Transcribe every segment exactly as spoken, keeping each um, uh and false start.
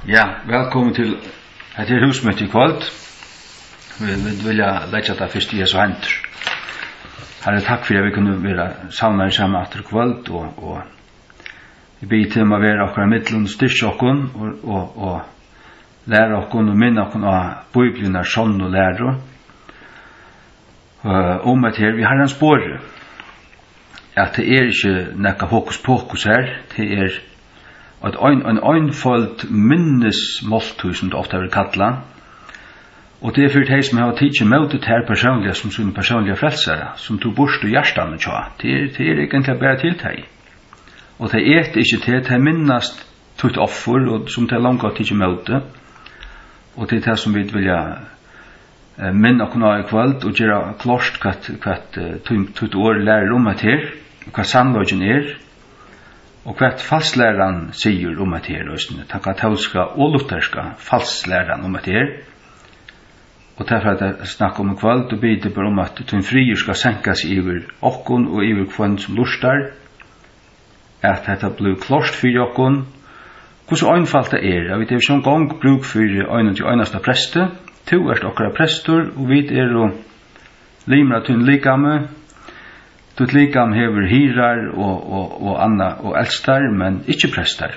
Ja, vælkomin til hetta her hús mítt í kvøld. Vit, vit vilja leggja tað fyrst í Jesu hendur. Harri, takk fyri, at vit kunnu vera savnaðir saman aftur í kvøld, og, og eg biði teg um at vera okkara millum, styrkja okkum og, og, og læra okkum og minna okkum á Bíbliunnar sonnu læru. Eh, um at her, vit hava ein spori, at tað er ikki nakað hokus pokus her, tað er eitt ein, ein einføld minnismáltíð, sum tað ofta verður kallað, og tað er fyri tey, sum hava tikið ímóti tær persónliga sum sín persónliga frelsara, sum tú býrt í hjartanum hjá. Tað er, tað er eigentliga bara til tey. Og tey eta ikki teg, tey minnast títt offur, og sum tey longu hava tikið ímóti. Og tað er tað, sum vit vilja, eh, minna okkum á í kvøld, og gera klárt, hvat, hvat, eh, tí, títt orð lærir um hetta her, og hvat sannleikin er, og hvat falsklæran sigur um hetta her eisini, tann katólska og lutherska falsklæran um hetta her. Og tað fara vit at snakka um í kvøld, og biði bara um, at tín friður skal senka seg yvir okkum og yvir hvønn, sum lurtar, at hetta blívur klárt fyri okkum, hvussu einfalt tað er, at vit hava ikki eingong brúk fyri einum tí einasta presti. Tú ert okkara prestur, og vit eru limir av tínum likami. Títt likam hevur hirðar og, og, og annað og eldstar, men ikki prestar.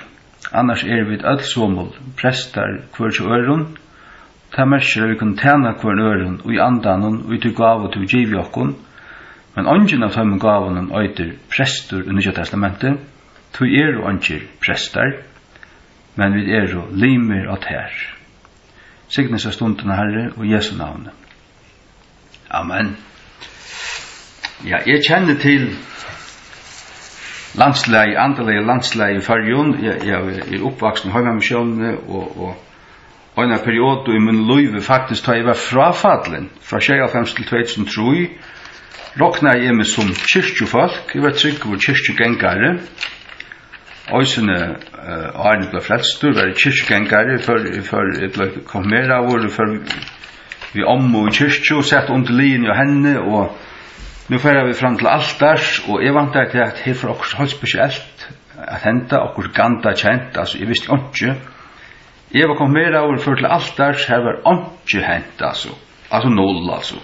Annars eru vit øll somul prestar hvør hjá øðrum. Tað merkir, at vit kunnu tæna hvørjum øðrum í andanum, í tí gávu, tú givið okkum. Men eingin av teimum gávunum eitur prestur í Nýggja Testamenti, tí eru eingir prestar, men vit eru limir á tær. Signa hesa stundina, Harri, í Jesu navni. Amen. Ja, eg kenni til landslagið, andaliga landslagið í Føroyum. Eg, eg eri uppvaksin í Heimamissiónini og, og eina periodu í mínum lívi, faktiskt, tá eg var fráfallin frá sjeyoghálvfems til tvey túsund og trý, roknaði eg meg sum kirkjufólk. Eg var trúgvur kirkjugangari. Eisini, eh, áðrenn eg bleiv frelstur, var eg kirkjugangari, fór, fór, eg bleiv konfirmeraður, fór við ommu í kirkju og sat undir liðini á henni, og nú fara vit fram til altars, og eg væntaði til, at her fór okkurt heilt spesielt at henda, okkurt gandakent, altso, eg visti einki. Eg var konfirmeraður, fór til altars, har var einki hent, altso. Altso null, altso.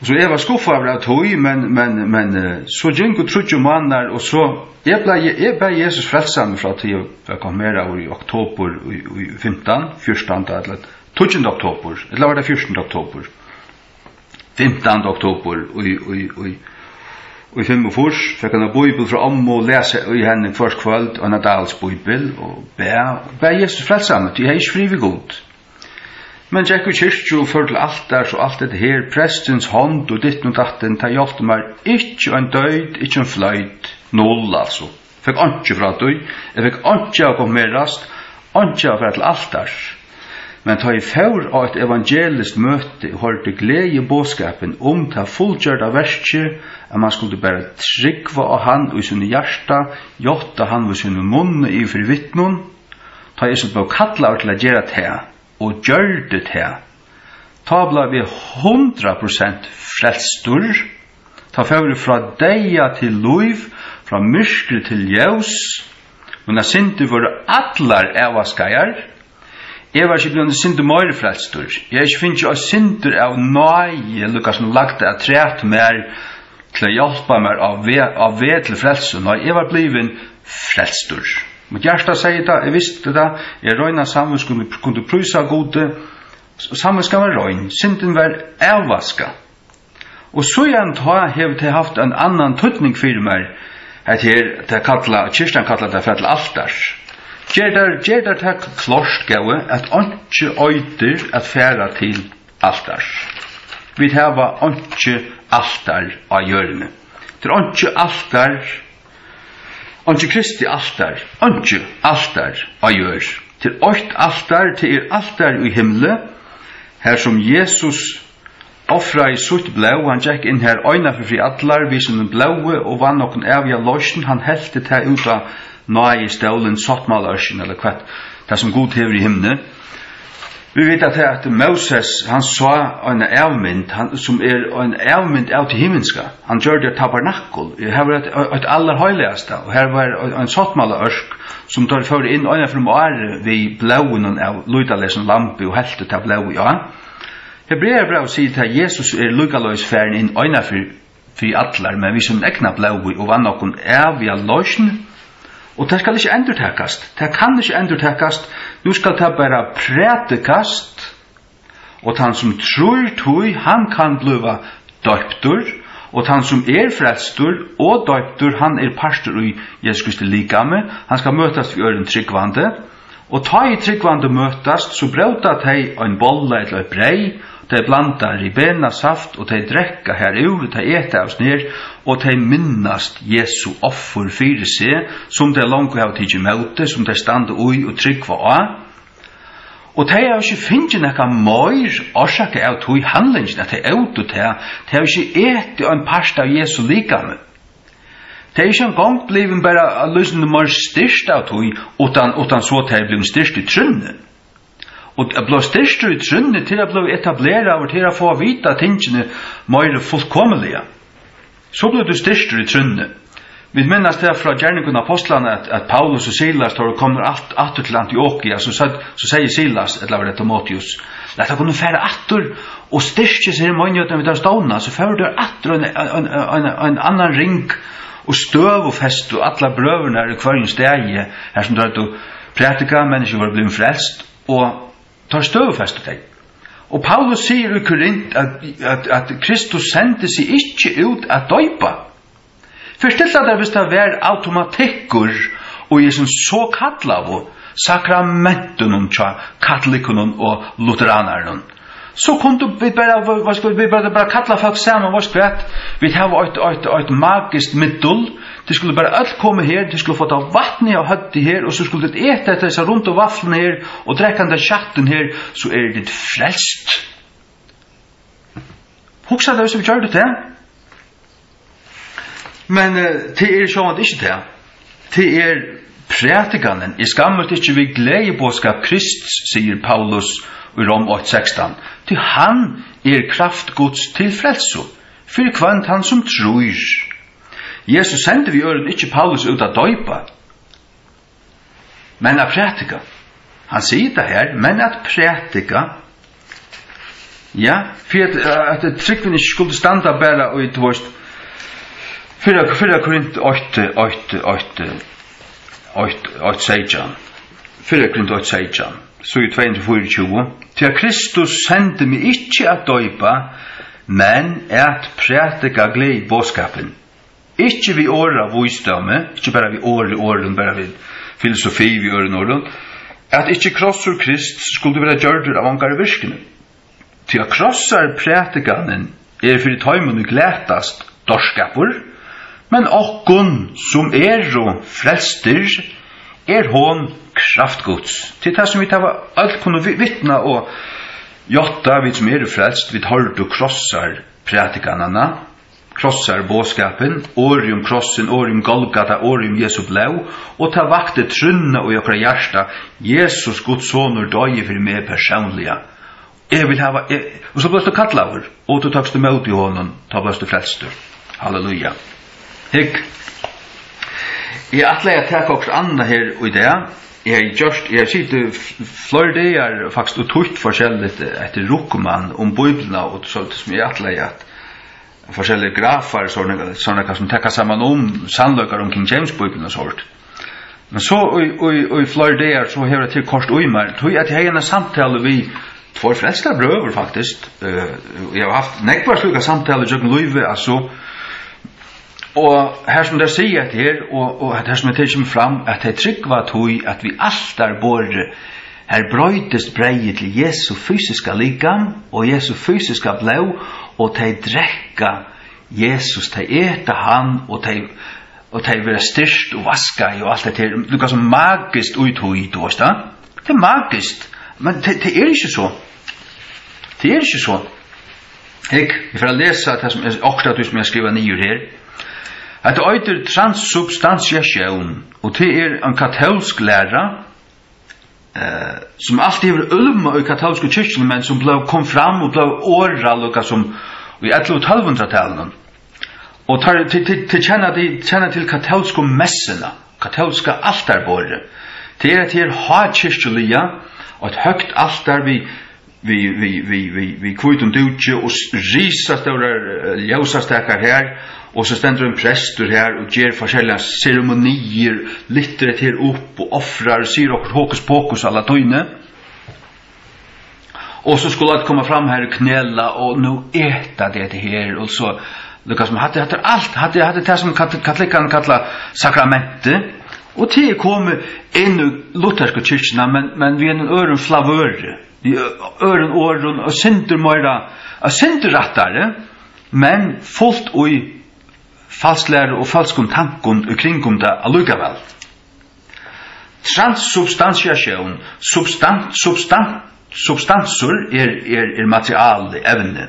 Og so eg var skuffaður av tí, men, men, men, eh, so gingu tríggir mánaðir, og so, eg bleiv, eg bað Jesus frelsa meg frá tí eg var konfirmeraður í oktobur í, í fimtan, fjúrtanda ella tíggjunda oktobur, ella var tað fjúrtanda oktobur? Fimtanda oktobur í, í, í, í fimmogfýrs, fekk eina bíbel frá ommu og las í henni hvørt kvøld, eina Dahls bíbel, og bað, bað Jesus frelsa meg, tí eg hevði ikki frið við Gud. Men gekk í kirkju og fór til altars og alt hetta her, prestins hond og ditten og datten, tað hjálpti mær ikki ein deyt, ikki ein floyt, null, altso. Fekk einki frá tí, eg fekk einki av at konfirmerast, einki av at fara til altars. Men tá eg fór á eitt evangeliskt møti og hoyrdi gleðiboðskapin um tað fullgjørda verkið, at mann skuldi bara trúgva á hann í sínum hjarta, játta hann við sínum munni yvir fyri vitnum, tá eg so bleiv kallaður til at gera tað, og gjørdi tað, tá bleiv eg hundrað prosent frelstur. Tá fór eg frá deyða til lív, frá myrkri til ljós. Mínar syndir vóru allar avvaskaðar. Eg var ikki blivin eitt sindur meira frelstur. Eg hevði ikki fingið eitt sindur av náði, líka sum lagt afturat mær, til at hjálpa mær á veg, á veg til frelsu. Nei, eg var blivin frelstur. Mítt hjarta segði tað, eg visti tað, eg reina samvitsku kundi prísa Gudi, s-, samvitskan var rein, syndin var avvaskað. Og síðan tá hevur tað havt ein annan týdning fyri mær, at her, tað kalla, kirkjan kallar tað fara til altars. Ger tær, ger tær tað klárt, góði, at einki eitur at fara til altars. Vit hava einki altar á jørðini. Tað er einki altar, einki Kristi altar, einki altar á jørð. Tað er eitt altar, tað er altar í himli, har sum Jesus ofraði sítt blóð, hann gekk inn har eina ferð fyri allar við sínum blóði og vann okkum æviga loysn, hann helti tað út á náðistólin, sáttmálaørkin, ella hvat tað sum Gud hevur í himni. Vit vita tað, at Móses, hann sá eina avmynd, hann, sum er ein avmynd av tí himmalska. Hann gjørdi eitt tabernakul. Her var eitt, eitt allarheiligasta, og her var ein, ein sáttmálaørk, sum teir fóru inn eina ferð um árið við blóðinum av lýtaleysinum lambi og heltu tað blóðið á. Hebrearabrævið sigur tað, at Jesus er líkaleis farin inn eina ferð fyri allar, men við sínum egna blóði og vann okkum æviga loysn. Og tað skal ikki endurtakast. Tað kann ikki endurtakast. Nú skal tað bara prædikast, og tann sum trýr tí, hann kann blíva doyptur, og tann sum er frelstur og doyptur, hann er partur í Jesu Kristi likami, hann skal møtast við øðrum trúgvandi. Og tá ið trúgvandi møtast, so bróta tey ein bolla ella eitt breyð, tey blanda ribenasaft, og tey drekka herúr, og tey eta av sær, og tey minnast Jesu offur fyri seg, sum tey longu hava tikið ímóti, sum tey standa í og trúgva á. Og tey hava ikki fingið nakað meir orsakað av tí handlingini, at tey ótu tað, tey hava ikki etið ein part av Jesu likami. Tað er ikki eingong blivin bara lýsandi meir styrkt av tí, uttan, uttan so tað er blivin styrkt í trúnni. Og at blíva styrktur í trúnni, til at blíva etableraður, til at fáa at vita tingini meira fullkomiliga. So blívur tú styrktur í trúnni. Vit minnast tað frá Gerningum Ápostlanna, at, at Paulus og Silas, tá teir komu alt aftur til Antiokia, so, so, so segði Silas, ella var tað Timoteus, lat okkum nú fara aftur og styrkja seg her, meini eg, at vit hava stovnað, so fóru teir aftur ein, ein, ein, ein, ein annan ring og støðufestu allar brøðurnar í hvørjum staði, har sum teir høvdu prædikað, menniskju vóru blivin frelst, og teir støðufestu tey. Og Paulus sigur í Korint, at, at, at Kristus sendi seg ikki út at doypa. Fyrstilla tær, hvis tað var automatikkur í hesum sokallaðu sakramentunum hjá katolikunum og lutheranarunum, so kundu vit bara, veitst tú, vit bara, bara kalla fólk saman, veitst tú hvat, vit hava eitt, eitt, eitt magiskt middel, tit skulu bara øll koma her, tit skulu fáa tað vatnið á høvdið her, og so skulu tit eta hesa rundu vafluna her og drekka handa kjøtin her, so eru tit frelst. Hugsa tær, hvis vit gjørdu tað. Men, eh, tað er sjálvandi ikki tað. Tað er prædikanin. Eg skammist ikki við gleðiboðskap Krists, sigur Paulus í Rom eitt sekstan. Tí hann er kraft Guds til frelsu, fyri hvønn tann sum trýr. Jesus sendi við øðrum ikki Paulus út at doypa, men at prædika. Hann sigur tað her, men at prædika. Ja, fyri at, at trúgvin ikki skuldi standa bara í, tú veist, fyrra, fyrra Korint eitt, eitt, eitt, eitt, eitt seytjan. Fyrra Korint eitt seytjan, síða tvey hundrað og fýraogtjúgu. Tí at Kristus sendi meg ikki at doypa, men at prædika gleðiboðskapin. Ikki við orða vísdómi, ikki bara við orði, orðum, bara við filosofi, við øðrum orðum, at ikki krossur Krists skuldi vera gjørdur av ongari virkni. Tí at krossar prædikanin er fyri teimum, ið glatast, dárskapur, men okkum, sum eru frelstir, er hon kraft Guds. Til tað, sum vit hava øll kunnu vi-, vitna og játta, vit sum eru frelst, vit hoyrdu krossar prædikanina. Krossar boðskapin, orðið um krossin, orðið um Golgata, orðið um Jesu blóð, og tað vakti trúnna í okkara hjarta. Jesus, Guds sonur, doyði fyri meg persónliga. Eg vil hava, eg, og so bleivst tú kallaður, og tú tókst ímóti honum, tá bleivst tú frelstur. Halleluja. Hygg, eg ætlaði at taka okkurt annað her í dag. Eg hevði gjørt, eg hevði sitið f-, fleiri dagar faktiskt og týtt forskelligt eftir Ruckmann um Bíbliuna og so, sum eg ætlaði at forskellige grafar, sovorðnar, sovorðnar, sum taka saman um sannleikar um King James Bíbliuna og sovorðið. Men so í, í, í fleiri dagar, so hevur tað koyrt í mær, tí at eg hevði eina samtalu við tveir frelstar brøður, faktiskt. Eh, eg havi havt nógvar slíkar samtalur gjøgnum lívið, altso. Og her sum tey siga hetta her, og, og hetta her sum hetta her kemur fram, at tey trúgva tí, at við altarborðið, har broytist breyðið til Jesu fysiska likam og Jesu fysiska blóð, og tey drekka Jesus, tey eta hann, og tey, og tey verða styrkt og vaskað og alt hetta her. Líka sum magiskt í tí, tú veist tað. Tað er magiskt, men tað, tað er ikki so. Tað er ikki so. Hygg, eg fari at lesa tað sum er, okkurt av tí sum eg skrivi niður her. Hetta eitur transubstantiatión, og tað er ein katólsk læra, eh, sum altíð hevur úlmað í katólsku kirkjuni, men sum bleiv, kom fram og bleiv orðað líka sum í ellivu tólv hundraðtalinum. Og teir, tey, tey, tey kenna, tey kenna til katólsku messuna, katólska altarborðið. Tað er, tað er hákirkjuliga, og eitt høgt altar við, við, við, við, við, við hvítum dúki og s-, risastórar, eh, ljósastakar her, og so stendur ein prestur her og ger forskelligar seremoniir, lyftir hetta her upp og ofrar og sigur okkurt hokus pokus alla tíðina. Og so skulu øll koma fram her og knela, og nú eta tey hetta her, og so, líka sum, hatta, hatta er alt, hatta, hatta er tað sum kat-, katolikarnir kalla sakramentið, og tað er komið inn í luthersku kirkjuna, men, men við einum øðrum flavøri, við ø-, øðrum orðum, og sindur meira, og sindur rættari, men fult í falsklæru og følskum tankum í kringum tað allíkavæl. Transubstantiatión, substan-, substan-, substansur er, er, er materiali, evni.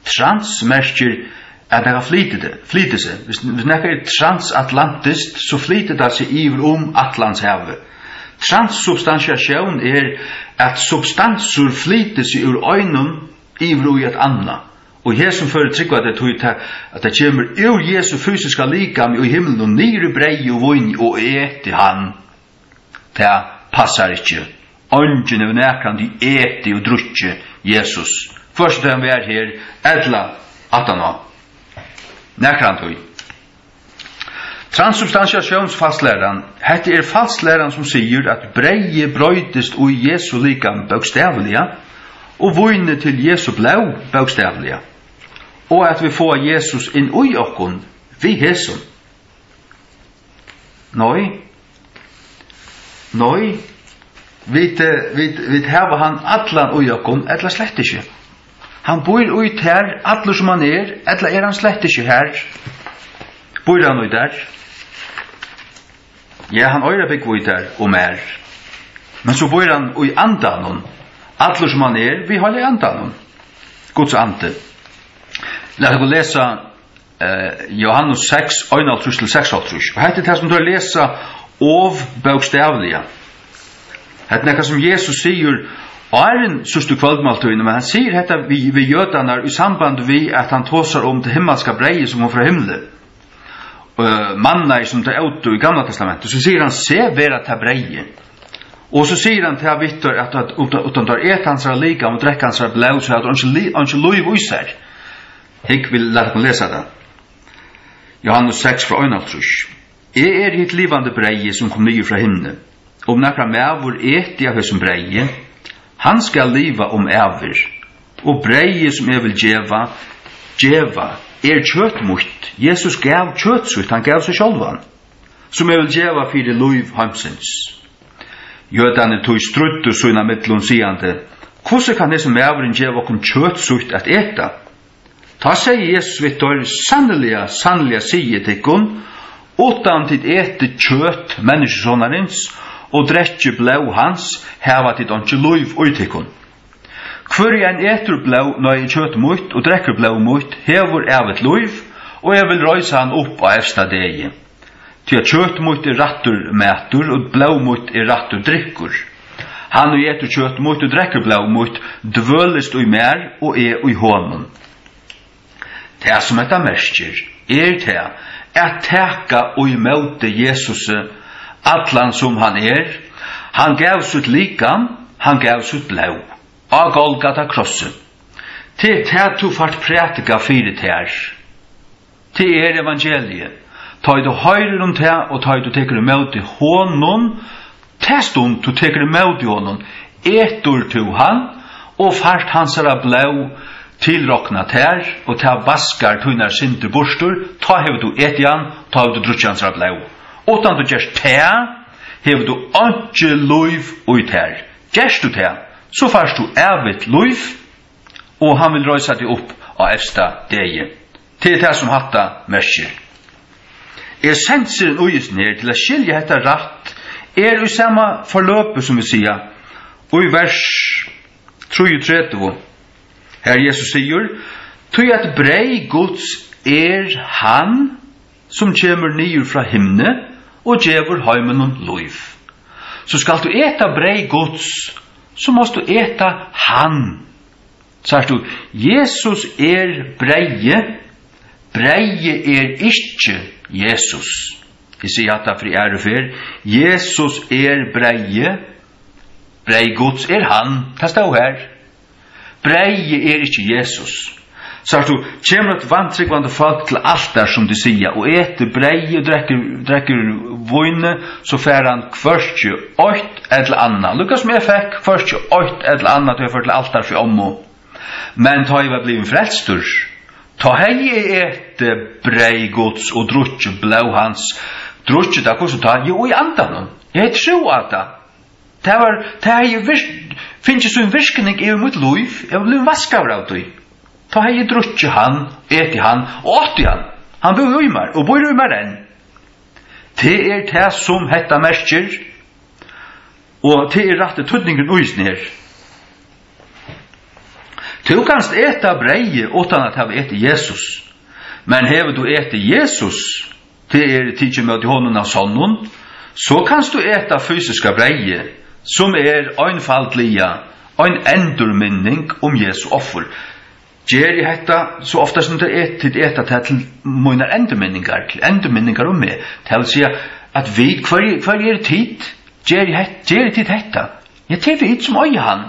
Trans merkir, at nakað flytur, flytur seg. Hvis, hvis nakað er transatlantiskt, so flytur tað seg yvir um Atlantshavið. Transubstantiatión er, at substansur flytur seg úr einum yvir í eitt annað. Og í hesum føri trúgva tey tí, ta-, at tað kemur úr Jesu fysiska likami í himlinum niður í breyð og vín og eti hann. Tað passar ikki. Eingin hevur nakrantíð etið og drukkið Jesus, hvørki tá hann var her ella aftaná. Nakrantíð. Transubstantiatiónsfalsklæran, hetta er falsklæran, sum sigur, at breyðið broytist í Jesu likam bókstavliga og vínið til Jesu blóð bókstavliga, og at vit fáa Jesus inn í okkum við hesum. Nei. Nei. Vit, eh, vit, vit hava hann allan í okkum, ella slett ikki. Hann býr í tær, allur sum hann er, ella er hann slett ikki har? Býr hann í tær? Ja, hann eigur at búgva í tær og mær. Men so býr hann í andanum, allur sum hann er, við Heilaga Andanum. Guds andi. Lat okkum lesa, eh, Jóhannes seks, einoghálvtrýss til seksoghálvtrýss. Og hetta er tað, sum teir lesa ov bókstavliga. Hetta er nakað, sum Jesus sigur áðrenn síðstu kvøldmáltíðina, men hann sigur hetta við, við jødarnar í samband við, at hann tosar um tað himmalska breyðið, sum kom frá himli. Eh, manna, sum teir ótu í Gamla Testamenti, so sigur hann: "Seg vera tað breyðið." Og so sigur hann til Viktor, at, at uttan, uttan teir eta hansara likam og drekka hansara blóð, so hava teir einki li-, einki lív í sær. Hygg, vit lata okkum lesa tað. Jóhannes seks frá einoghálvtrýss. "Eg eri hitt livandi breyðið, sum kom niður frá himni. Um nakar maður eti av hesum breyði, hann skal liva um ævir. Og breyðið, sum eg vil geva, geva, er kjøt mítt." Jesus gav kjøt sítt, hann gav seg sjálvan, "sum eg vil geva fyri lív heimsins." Jødarnir tí stríddu sín á millum, sigandi: "Hvussu kann hesin maðurin geva okkum kjøt sítt at eta?" Tá segði Jesus við teir: "Sanniliga, sanniliga, sigi eg tykkum, uttan tit etið kjøt Menniskjusonarins og drekkið blóð hans, hava tit einki lív í tykkum. Hvør ið ein etur blóð, nei, kjøt mítt og drekkur blóð mítt, hevur ævigt lív, og eg vil reisa hann upp á evsta degi. Tí at kjøt mítt er rættur matur, og blóð mítt er rættur drykkur. Hann, ið etur kjøt mítt og drekkur blóð mítt, dvølist í mær, og eg í honum." Tað, sum hetta merkir, er tað at taka í móti Jesusi, allan sum hann er. Hann gav sítt likam, hann gav sítt blóð á Golgata krossi. Tað er tað, tú fært prædika fyri tær. Tað er evangeliið. Tá ið tú hoyrir um tað, og tá ið tú tekur ímóti honum, ta stund tú tekur ímóti honum, etur tú hann og fært hansara blóð tilroknað tær, og tað vaskar tínar syndir burtur, tá hevur tú etið hann, tá hevur tú drukkið hansara blóð. Uttan tú gert tað, hevur tú einki lív í tær. Gert tú tað, so fært tú ævigt lív, og hann vil reisa teg upp á evsta degi. Tað er tað, sum hatta merkir. Essensurin í hesum her, til at skilja hetta rætt, er í sama forløpi, sum vit siga, í vers trýogtretivu, har Jesus sigur: "Tí at breyð Guds er hann, sum kemur niður frá himni og gevur heiminum lív." So skalt tú eta breyð Guds, so mást tú eta hann. Sært tú, Jesus er breyðið, breyðið er ikki Jesus. Eg sigi hatta fyri aðru ferð. Jesus er breyðið, breyð Guds er hann. Tað stóð her. Breyðið er ikki Jesus. Sært tú, kemur eitt vantrúgvandi fólk til altar, sum tey siga, og etur breyðið og drekkur, drekkur vínið, so fær hann hvørki eitt ella annað. Líka sum eg fekk hvørki eitt ella annað, tá eg fór til altar fyri ommu. Men tá eg var blivin frelstur, tá hevði eg etið breyð Guds og drukkið blóð hans. Drukkið tað, hvussu tá? Jú, í andanum. Eg hevði trú á tað. Tað var, tað hevði virk-, fingið sín virkning yvir mítt lív. Eg var blivin vaskaður av tí. Tá hevði eg drukkið hann, etið hann og átt í hann. Hann búði í mær og býr í mær enn. Tað er tað, sum hetta merkir, og tað er rætti týdningurin í hesum her. Tú kanst eta breyðið uttan at hava etið Jesus, men hevur tú etið Jesus, tað er, tikið ímóti honum av sonnum, so kanst tú eta fysiska breyðið, sum er einfaldliga ein endurminning um Jesu offur. Geri hetta, so ofta sum tit et-, tit eta tað til mínar endurminningar, til endurminningar um meg. Tað vil siga, at vit, hvørji, hvørji eru tit? Geri het-, geri tit hetta? Ja, tað eru vit, sum eiga hann.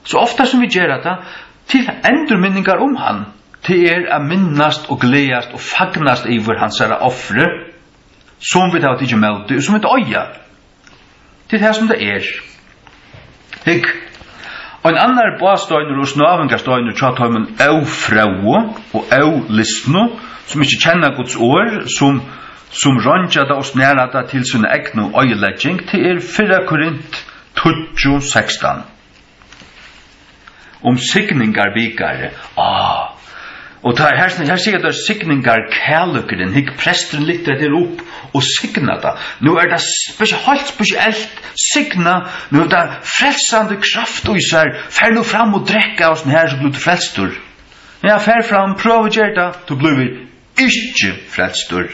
So ofta sum vit gera tað, til endurminningar um hann, tað er at minnast og gleðast og fagnast yvir hansara offri, sum vit hava tikið ímóti, og sum vit eiga. Tað er tað, sum tað er. Hygg, ein annar básteinur og snávingarsteinur hjá teimum ófróu og ólistnu, sum ikki kenna Guds orð, sum, sum rongja tað og snara tað til sína egnu oyðilegging, tað er fyrra Korint tíggju sekstan. Um signingarbikarið. Á. Og tá, her, her sigur tað signingarkærleikin, hygg, presturin lyftir hetta her upp og signar tað. Nú er tað spesi-, heilt spesielt signað, nú er tað frelsandi kraft í sær, far nú fram og drekk av hesum her, so blívur tú frelstur. Ja, far fram, prøva at gera tað, tú blívur ikki frelstur.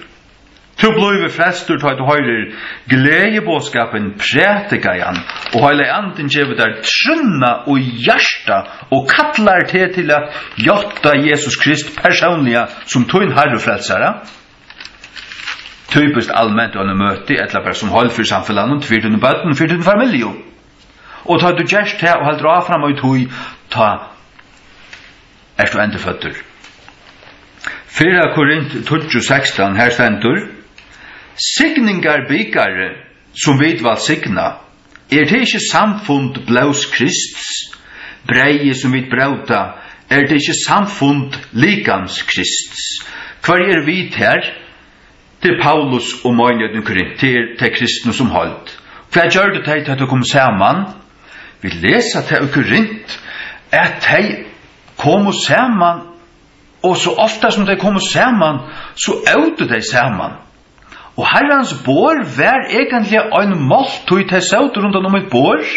Tú blívur frelstur, tá tú hoyrir gleðiboðskapin prædikaðan, og Heilagi Andin gevur tær trúnna í hjarta og kallar teg til at játta Jesus Krist persónliga sum tín Harra og Frelsara. Typiskt alment á einum møti, ella bara sum heild fyri samfelagnum, fyri tínum børnum, fyri tíni familju. Og tá tú gert tað og heldur áfram í tí, tá ert tú endurføddur. Fyrra Korint tíggju sekstan, her stendur: Signingarbikarið, sum vit vælsigna, er tað ikki samfund blóðs Krists? Breyðið, sum vit bróta, er tað ikki samfund likams Krists? Hvørji eru vit her? Tað er Paulus og meinigheitin í Korint, tað er tey kristnu sum heild. Hvat gjørdu tey, tá tey komu saman? Vit lesa tað í Korint, at tey komu saman, og so ofta sum tey komu saman, so ótu tey saman. Og Harrans borð var eigentliga ein máltíð, tey sótu rundan um eitt borð,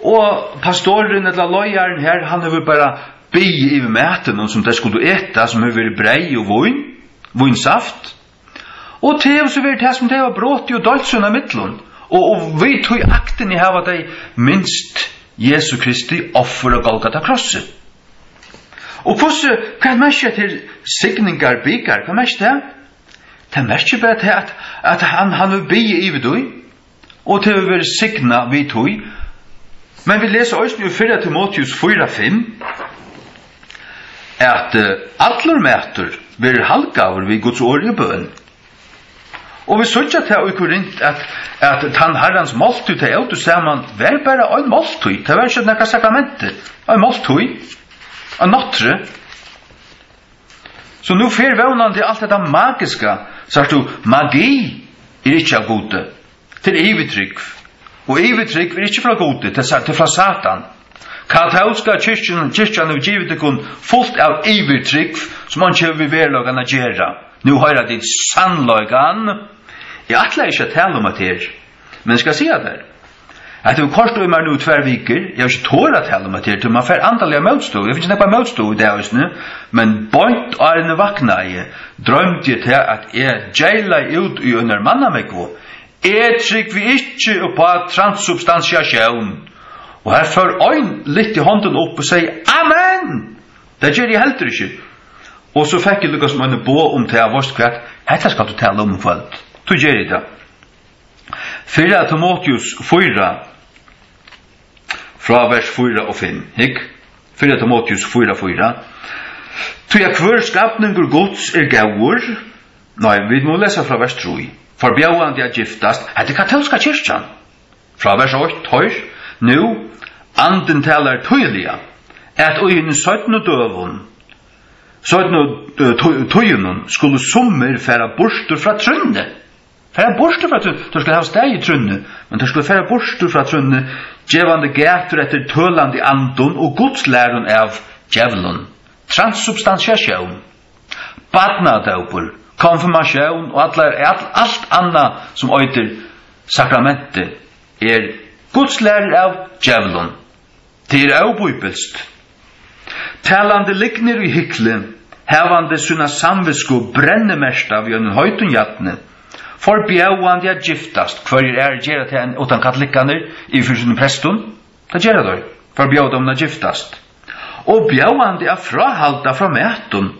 og pastorin ella leiðarin her, hann hevur bara biðið yvir matinum, sum tey skuldu eta, sum hevur verið breyð og vín, vínsaft. Og tað hevur so verið tað, sum tey hava brotið og deilt sín ímillum. Og, og við tí aktini hava tey minst Jesu Kristi offur á Golgata krossi. Og hvussu, hvat merkir hetta her signingarbikar? Hvat merkir tað? Tað merkir bara tað, at, at hann, hann hevur biðið yvir tí. Og tað hevur verið signað við tí. Men vit lesa eisini í fyrra Timoteus fýra fimm, at, eh, allur matur verður halgaður við Guds orði og bøn. Og vit síggja tað í Korint, at, at tann Harrans máltíð, tey ótu saman, var bara ein máltíð. Tað var ikki nakað sakramenti. Ein máltíð. Ein nátturði. So nú fer vónandi alt hetta magiska, sært tú, magi er ikki av Gudi. Tað er yvirtrúgv. Og yvirtrúgv er ikki frá Gudi, tað er sa-, tað er frá Satan. Katólska kirkjan, kirkjan hevur givið tykkum fult av yvirtrúgv, sum einki hevur við veruleikan at gera. Nú hoyra tit sannleikan. Eg ætlaði ikki at tala um hetta her, men eg skal siga tær. Hetta hevur koyrt í mær nú í tvær vikur. Eg havi ikki torað at tala um hetta her, tí mann fær andaliga mótstøðu. Eg fekk nógva mótstøðu í dag, veitst tú. Men beint áðrenn eg vaknaði, droymdi eg tað, at eg geylaði út í einari mannamúgvu. Eg trúgvi ikki upp á transubstantiatión. Og har fór ein lyfti hondina upp og segði: Amen! Tað geri eg heldur ikki. Og so fekk eg líka sum eini boð um tað, veitst hvat, hetta skalt tú tala um í kvøld. Tú ger tað. Fyrra Timoteus fýra, frá vers fýra og fimm. Hygg, fyrra Timoteus fýra fýra. Tí at hvør skapningur Guds er góður, nei, vit mugu lesa frá vers trý. Forbjóðandi at giftast, hetta er katólska kirkjan. Frá vers eitt, hoyr, nú, Andin talar týðiliga, at í hinum seinnu døgum, seinnu, eh, tí-, tíðunum, skulu summir fara burtur frá trúnni. Fara burtur frá trúnni. Teir skulu hava staðið í trúnni, men teir skulu fara burtur frá trúnni, gevandi gætur eftir tølandi andum og gudslærum av djevlum. Transubstantiatión, barnadópur, konfirmatión og allar, all, alt annað sum eitur sakramenti er gudslærur av djevlum. Tað er óbíbilskt. Talandi lygnir í hykli, havandi sína samvitsku brennimerkta við einum heitum jarni, forbjóðandi at giftast, hvørjir aðrir gera tað enn uttan katolikkarnir yvir fyri sínum prestum? Tað gera teir. Forbjóða teimum at giftast. Og bjóðandi at fráhalda frá matum,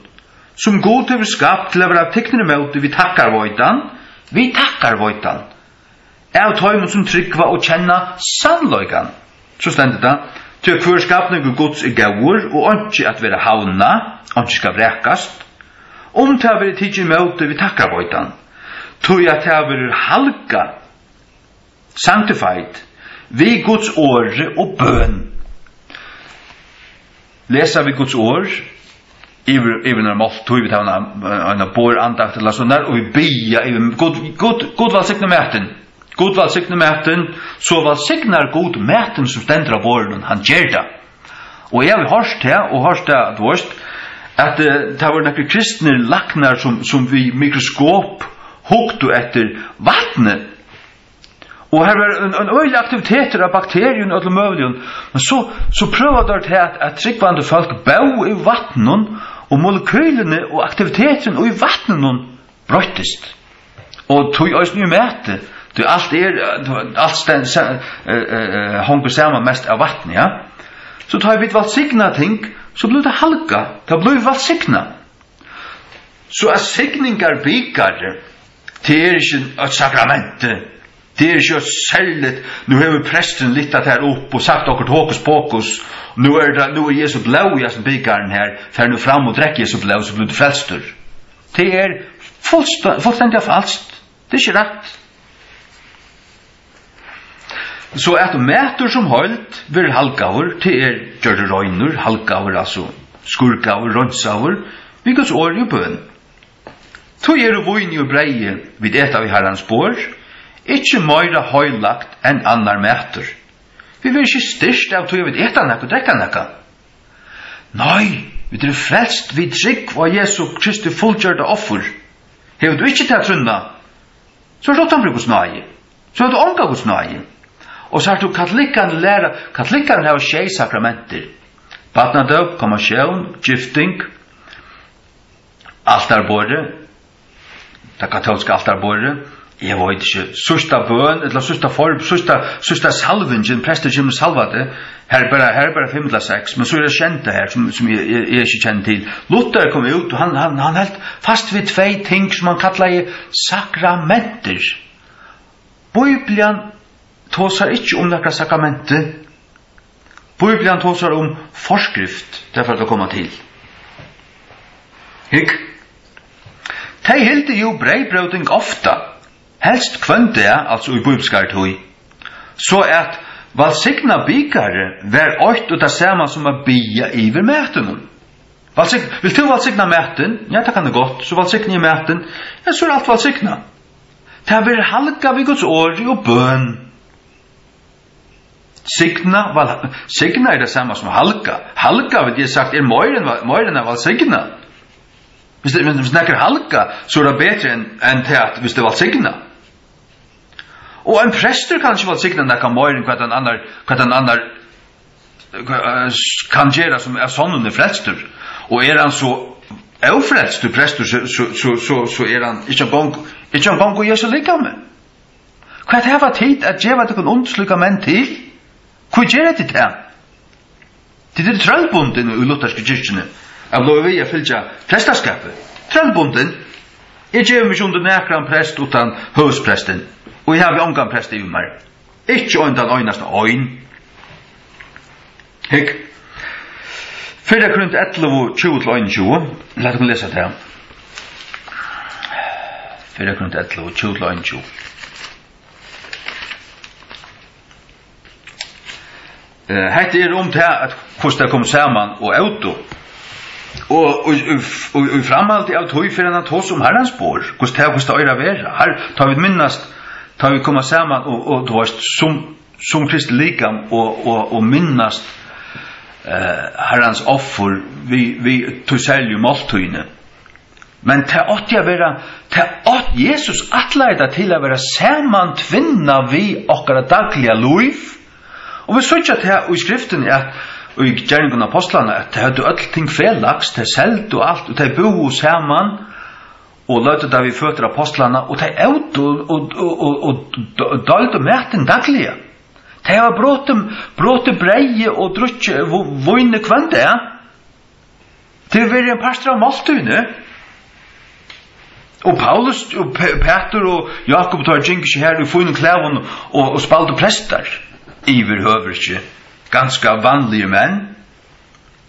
sum Gud hevur skapt til at vera tiknir ímóti við takkarveitan, við takkarveitan, av teimum, sum trúgva og kenna sannleikan. So stendur tað: Tí at hvør skapningur Guds er góður, og einki at vera havnað, einki skal vrakast, um tað verður tikið ímóti við takkarveitan, tí at tað verður halgað, sanctified, við Guds orði og bøn. Lesa vit Guds orð yvir, yvir eina máltíð, vit hava eina, eina borðandakt ella so har, og vit biðja yvir, Gud, Gud, Gud vælsigni matin. Gud vælsigni matin, so vælsignar Gud matin sum stendur á borðinum, hann ger tað. Og eg havi hoyrt tað, og hoyrt tað, tú veitst, at, eh, tað vóru nakrir kristnir læknar, sum, sum við mikroskop hugdu eftir vatni. Og har var ein, ein øgiligur aktivitetur av bakterium og øllum møguligum. Men so, so prøvaðu teir at, at trúgvandi fólk bóðu í vatninum, og molekylini og aktiviteturin í vatninum broyttist. Og tí eisini í mati, tí alt er, alt sten-, sa-, eh, eh, eh, hongur saman mest av vatni, ja. So tá vit vælsigna ting, so blívur tað halgað, tað blívur vælsignað. So at signingarbikar, tað er ikki eitt sakrament, tað er ikki eitt serligt, nú hevur presturin lyft tað her upp og sagt okkurt hokus pokus, nú er tað, nú er Jesu blóð í hasum bikarinum her, far nú fram og drekk Jesu blóð, so blívur tú frelstur. Tað er fullsta-, fullstendiga falskt. Tað er ikki rætt. So at matur sum heild verður halgaður, tað er gjørdur reinur, halgaður, altso skurgaður, reinsaður, við Guds orði og bøn. Tí er vínið og breyðið, vit eta við Harrans borð, ikki meira heilagt enn annar matur. Vit verða ikki styrkt av tí, at vit eta nakað, drekka nakað. Nei, vit eru frelst við trúgv á Jesu Kristi fullgjørda offur. Hevur tú ikki ta trúnna, so ert uttanfyri Guds náði. So hevur tú onga Guds náði. Og so ert tú katolikkarnir læra, katolikkarnir hava sjey sakramentir. Barnadóp, konfirmatión, gifting, altarborðið, tað katólska altarborðið, eg veit ikki, síðsta bøn, ella síðsta for-, síðsta, síðsta salvingin, prestur kemur og salvar teg, her er bara, her er bara fimm ella seks, men so er tað sjeynda her, sum, sum eg, eg, eg ikki kenni til. Luther kom út, og hann, hann, hann helt fast við tvey ting, sum hann kallaði sakramentir. Bíblian tosar ikki um nakra sakramenti. Bíblian tosar um forskrift, tað fer at koma til. Hygg. Tey hildu jú breyðbróting ofta, helst hvønn dag, altso í bíbliskari tíð, so at vælsigna bikarið var eitt og tað sama sum at biðja yvir matinum. Vælsign-, vilt tú vælsigna matin? Ja, tað kann eg gott. So vælsigni eg matin. Ja, so er alt vælsignað. Tað verður halgað við Guds orði og bøn. Signa, vel-, signa er tað sama sum halga. Halga, vil eg sagt, er meira enn, meira enn at vælsigna. Viss, men viss nakar halga, so er tað betri enn, enn tað at viss tað vælsigna. Og ein prestur kann ikki vælsigna nakað meira enn hvat ein annar, hvat ein annar, eh, kann gera, sum av sonnum er frelstur. Og er hann so ófrelstur prestur, so, so, so, so, so er hann ikki eingong, ikki eingong í Jesu likami. Hvat hava tit at geva tykkum undir slíkar menn til? Hví gera tit tað? Tit eru trøllbundin í luthersku kirkjuni, at blíva við at fylgja prestaskapi. Trøllbundin. Eg gevi meg ikki undir nakran prest uttan høvuðsprestin, og eg havi ongan prest yvir mær. Ikki ein, tann einasta ein. Hygg. Fyrra Korint ellivu, tjúgu til einogtjúgu. Lat okkum lesa tað. Fyrra Korint ellivu, tjúgu til einogtjúgu. Eh, hetta er um tað, at hvussu tey komu saman og ótu. Og, og, og, og, og í framhaldi av tí fer hann at tosa um Harrans borð, hvussu tað, hvussu tað eigur at vera. Har, tá vit minnast, tá vit koma saman og, og, tú veist, sum, sum Kristi likam og, og, og minnast, eh, Harrans offur við, við tí serligu máltíðini. Men tað átti at vera, tað átti, Jesus ætlaði tað til at vera samantvinnað við okkara dagliga lív. Og vit síggja tað í Skriftini, at, og í Gerningum Ápostlanna, at tey høvdu øll ting felags, tey seldu alt, og tey búðu saman, og løgdu tað við føtur ápostlanna, og tey ótu og, og, og, og, og d-, deildu matin dagliga. Tey hava brotið, brotið breyðið og drukkið vu-, vínið hvønn dag. Tað hevur verið ein partur av máltíðini. Og Paulus og Pe-, Petur og Jákup, teir gingu ikki har í fínum klæðum og, og spældu prestar. Yvirhøvur ikki. Ganska vanligir menn.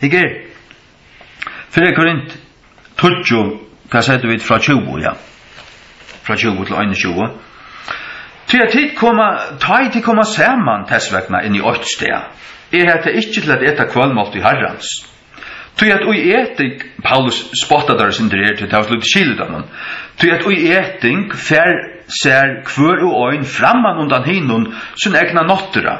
Hygg her. Fyrra Korint tíggju, hvat siga vit, frá tjúgu, ja. Frá tjúgu til einogtjúgu. Tí at tit koma, tá ið tit koma saman tess vegna inn í eitt stað, er hetta ikki til at eta kvøldmáltíð Harrans. Tí at í eting, Paulus spottar teir eitt sindur her, tí tað var so lítið skil í teimum. Tí at í eting fær sær hvør og ein framman undan hinum sín egna nátturða,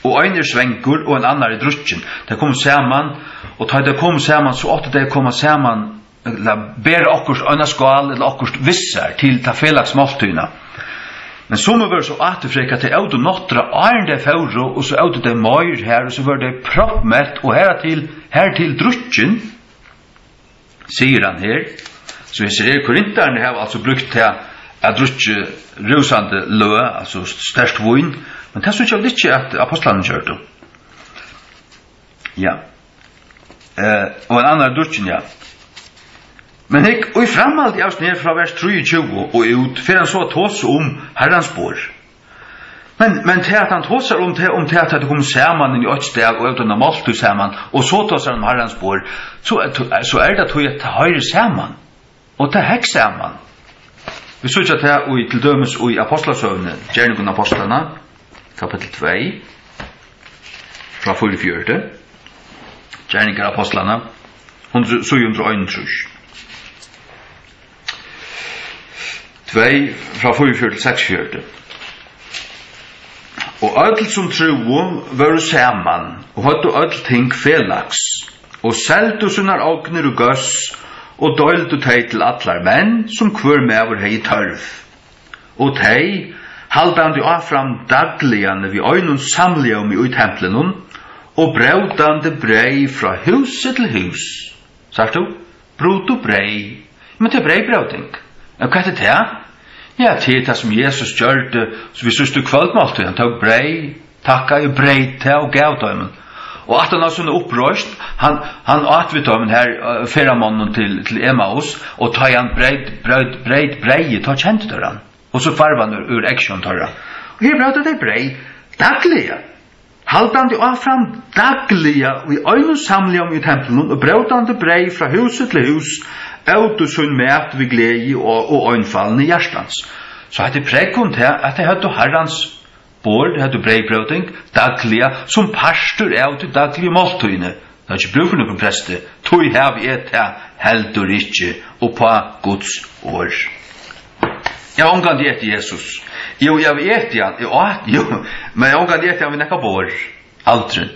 og ein er svangur, og ein annar er drukkin. Tey komu saman, og tá tey komu saman, so áttu tey at koma saman, ella bera okkurt, eina skál ella okkurt við sær til ta felags máltíðina. Men summi vóru so áturfrekað, at tey ótu nátturða áðrenn tey fóru, og so ótu tey meir har, og so vóru tey proppmett, og hartil, hartil drukkin, sigur hann her. So hesir her korintararnir hava altso brúkt tað at drukkið rúsandi løg, altso sterkt vín, men tað síggja vit ikki, at ápostlarnir gjørdu. Ja. Eh, og ein annar drukkin, ja. Men hygg, og í framhaldi av her frá vers trýogtjúgu og út, fer hann so at tosa um Harrans borð. Men, men tað, at hann tosar um tað, um tað, at tey komu saman inn í eitt stað og ótu eina máltíð saman, og so tosar hann um Harrans borð, so er, so er tað tí, at tað hoyrir saman. Og tað hekk saman. Vit síggja tað í, til dømis í Ápostlasøguni, Gerningum Ápostlanna, kapittul tvey, frá fýraogfjøruti. Gerningar Ápostlanna, hundrað, síðu hundrað og einogtrýss. Tvey, frá fýraogfjøruti til seksogfjøruti. Og øll, sum trúðu, vóru saman og høvdu øll ting felags, og seldu sínar ognir og góðs, og deildu tey til allar menn, sum hvør maður hevði tørv. Og tey, haldandi áfram dagliga við einum samljómi í templinum, og brótandi breyð frá húsi til hús. Sært tú? Brutu breyð. Men tað er breyðbróting. Men hvat er tað? Ja, tað er tað, sum Jesus gjørdi, so við síðstu kvøldmáltíð. Hann tók breyð, takkaði og breyt tað og gav teimum. Og aftan á sína uppreisn, hann, hann át við teimum her, eh, ferðamonnunum til, til Emmaus, og tá hann breyt, breyt, breyt breyðið, tá kendu teir hann. Og so hvarv hann úr, úr eygsjón teirra. Og her brótu tey breyð dagliga. Haldandi áfram dagliga í einum samljómi í templinum og brótandi breyð frá húsi til hús, ótu sín mat við gleði og, og einfaldni hjartans. So hetta er prógv um tað, at tey høvdu Harrans borð, tey høvdu breyðbróting dagliga sum partur av tí dagligu máltíðini. Tað er ikki brúk fyri nøkrum presti, tí havi eg tað heldur ikki upp á Guds orð. Eg havi ongantíð etið Jesus. Jú, eg havi etið hann, eg át, jú, men eg havi ongantíð etið hann við nakað borð. Aldrin.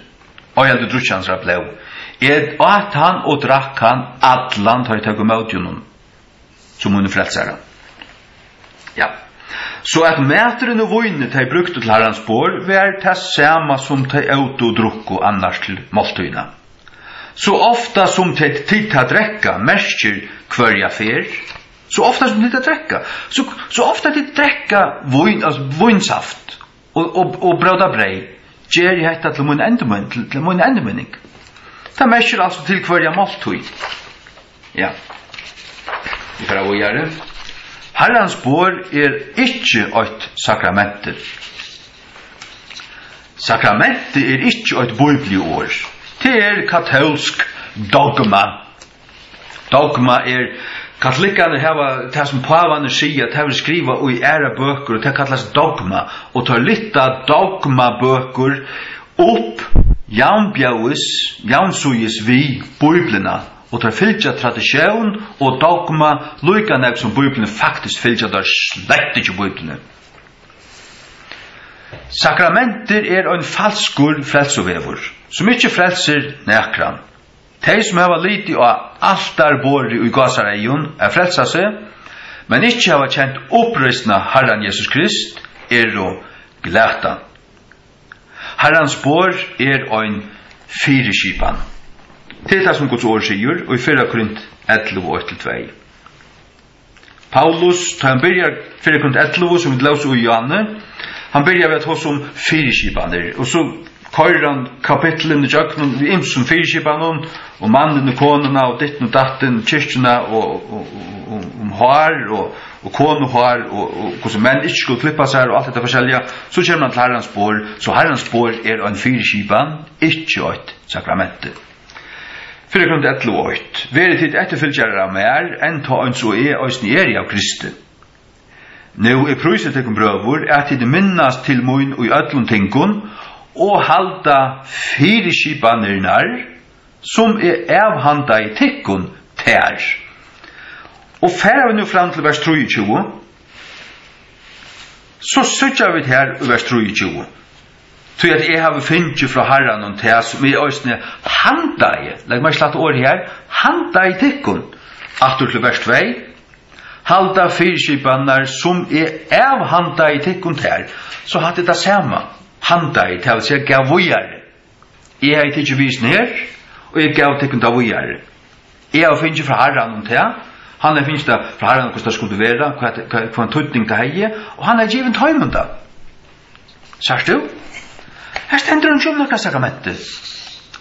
Og eg heldur drukkið hansara blóð. Eg át hann og drakk hann allan, tá eg tók ímóti honum sum mínum frelsara. Ja. So at maturin og vínið, tey brúktu til Harrans borð, var tað sama sum tey ótu og drukku annars til máltíðina. So ofta sum tit, tit tað drekka, merkir hvørja ferð, So ofta sum tit drekka, so, so ofta tit drekka vín, altso vínsaft og, og, og bróta breyð, gerið hetta til mín endurmin-, til, til mín endurminning. Tað merkir altso til hvørja máltíð. Ja. Vit fara víðari. Harrans borð er ikki eitt sakrament. Sakramentið er ikki eitt bíbliuorð. Tað er katólsk dogma. Dogma er, katolikkarnir hava tað, sum pávarnir siga, tað verður skrivað í aðrar bøkur, og tað kallast dogma, og teir lyfta dogmabøkur upp javnbjóðis, javnsíðis við Bíbliuna, og teir fylgja tradisjón og dogma líka nógv, sum Bíbliuni. Faktiskt fylgja teir slett ikki Bíbliuni. Sakramentir er ein falskur frelsuvegur, sum ikki frelsir nakran. Tey, sum hava litið á altarborðið í gásareygum at frelsa seg, men ikki hava kent uppreisn av Harran Jesus Krist, eru glatan. Harrans borð er ein fyriskipan. Tað er tað, sum Guds orð sigur í fyrra Korint ellivu, eitt til tvey. Paulus, tá hann byrjar fyrra Korint ellivu, sum vit lósu í áðni, hann byrjar við at tosa um fyriskipanir, og so koyrir hann kapitlini ígjøgnum við ymsum fyriskipanum, um mannin og konuna og dittin og dattin, kirkjuna og, og, og, og, um hár og, og konuhár og, og hvussu menn ikki skulu klippa sær og alt hetta forskelliga. So kemur hann til Harrans borð, so Harrans borð er ein fyriskipan, ikki eitt sakrament. Fyrra Korint ellivu eitt: Verið tit eftirfylgjarar av mær, enn tá eins og eg eisini eri av Kristi. Nú, eg prísi tykkum, brøður, at tit minnast til mín í øllum tingum og halda fyriskipanirnar, sum eg avhandaði tykkum, tær. Og fara vit nú fram til vers trýogtjúgu, so síggja vit her í vers trýogtjúgu: Tí at eg havi fingið frá Harranum tað, sum eg eisini handaði, legg merki til hatta orðið her, handaði tykkum. Aftur til vers tvey: Halda fyriskipanirnar, sum eg avhandaði tykkum, tær. So hatta er tað sama. Handaði, tað vil siga, gav víðari. Eg havi tikið við hesum her, og eg gav tykkum tað víðari. Eg havi fingið frá Harranum tað, hann hevur fingið tað frá Harranum, hvussu tað skuldi vera, hvat, hvat, hvønn týdning tað hevði, og hann hevur givið teimum tað. Sært tú? Her stendur hann ikki um nakað sakrament.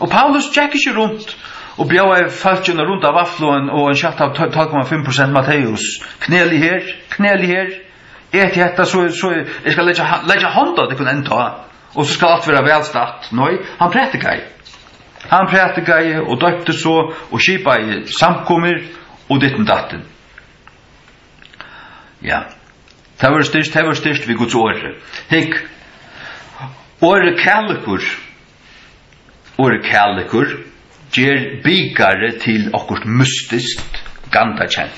Og Paulus gekk ikki runt og bjóðaði fólki eina runda vaflu og ein, og ein skjattu av tólv komma fimm prosent Matteus. Knælið her, knælið her. Etið hetta, so, so eg skal leggja ha-, leggja hond á tykkum enntá, og so skal alt vera væl statt. Nei, hann prætikaði. Hann prætikaði og doypti so og skipaði samkomur og dittin dattin. Ja. Tað verður styrkt, tað verður styrkt við Guds orði. Hygg, orðið kærleikur, orðið kærleikur ger bikarið til okkurt mystiskt, gandakent.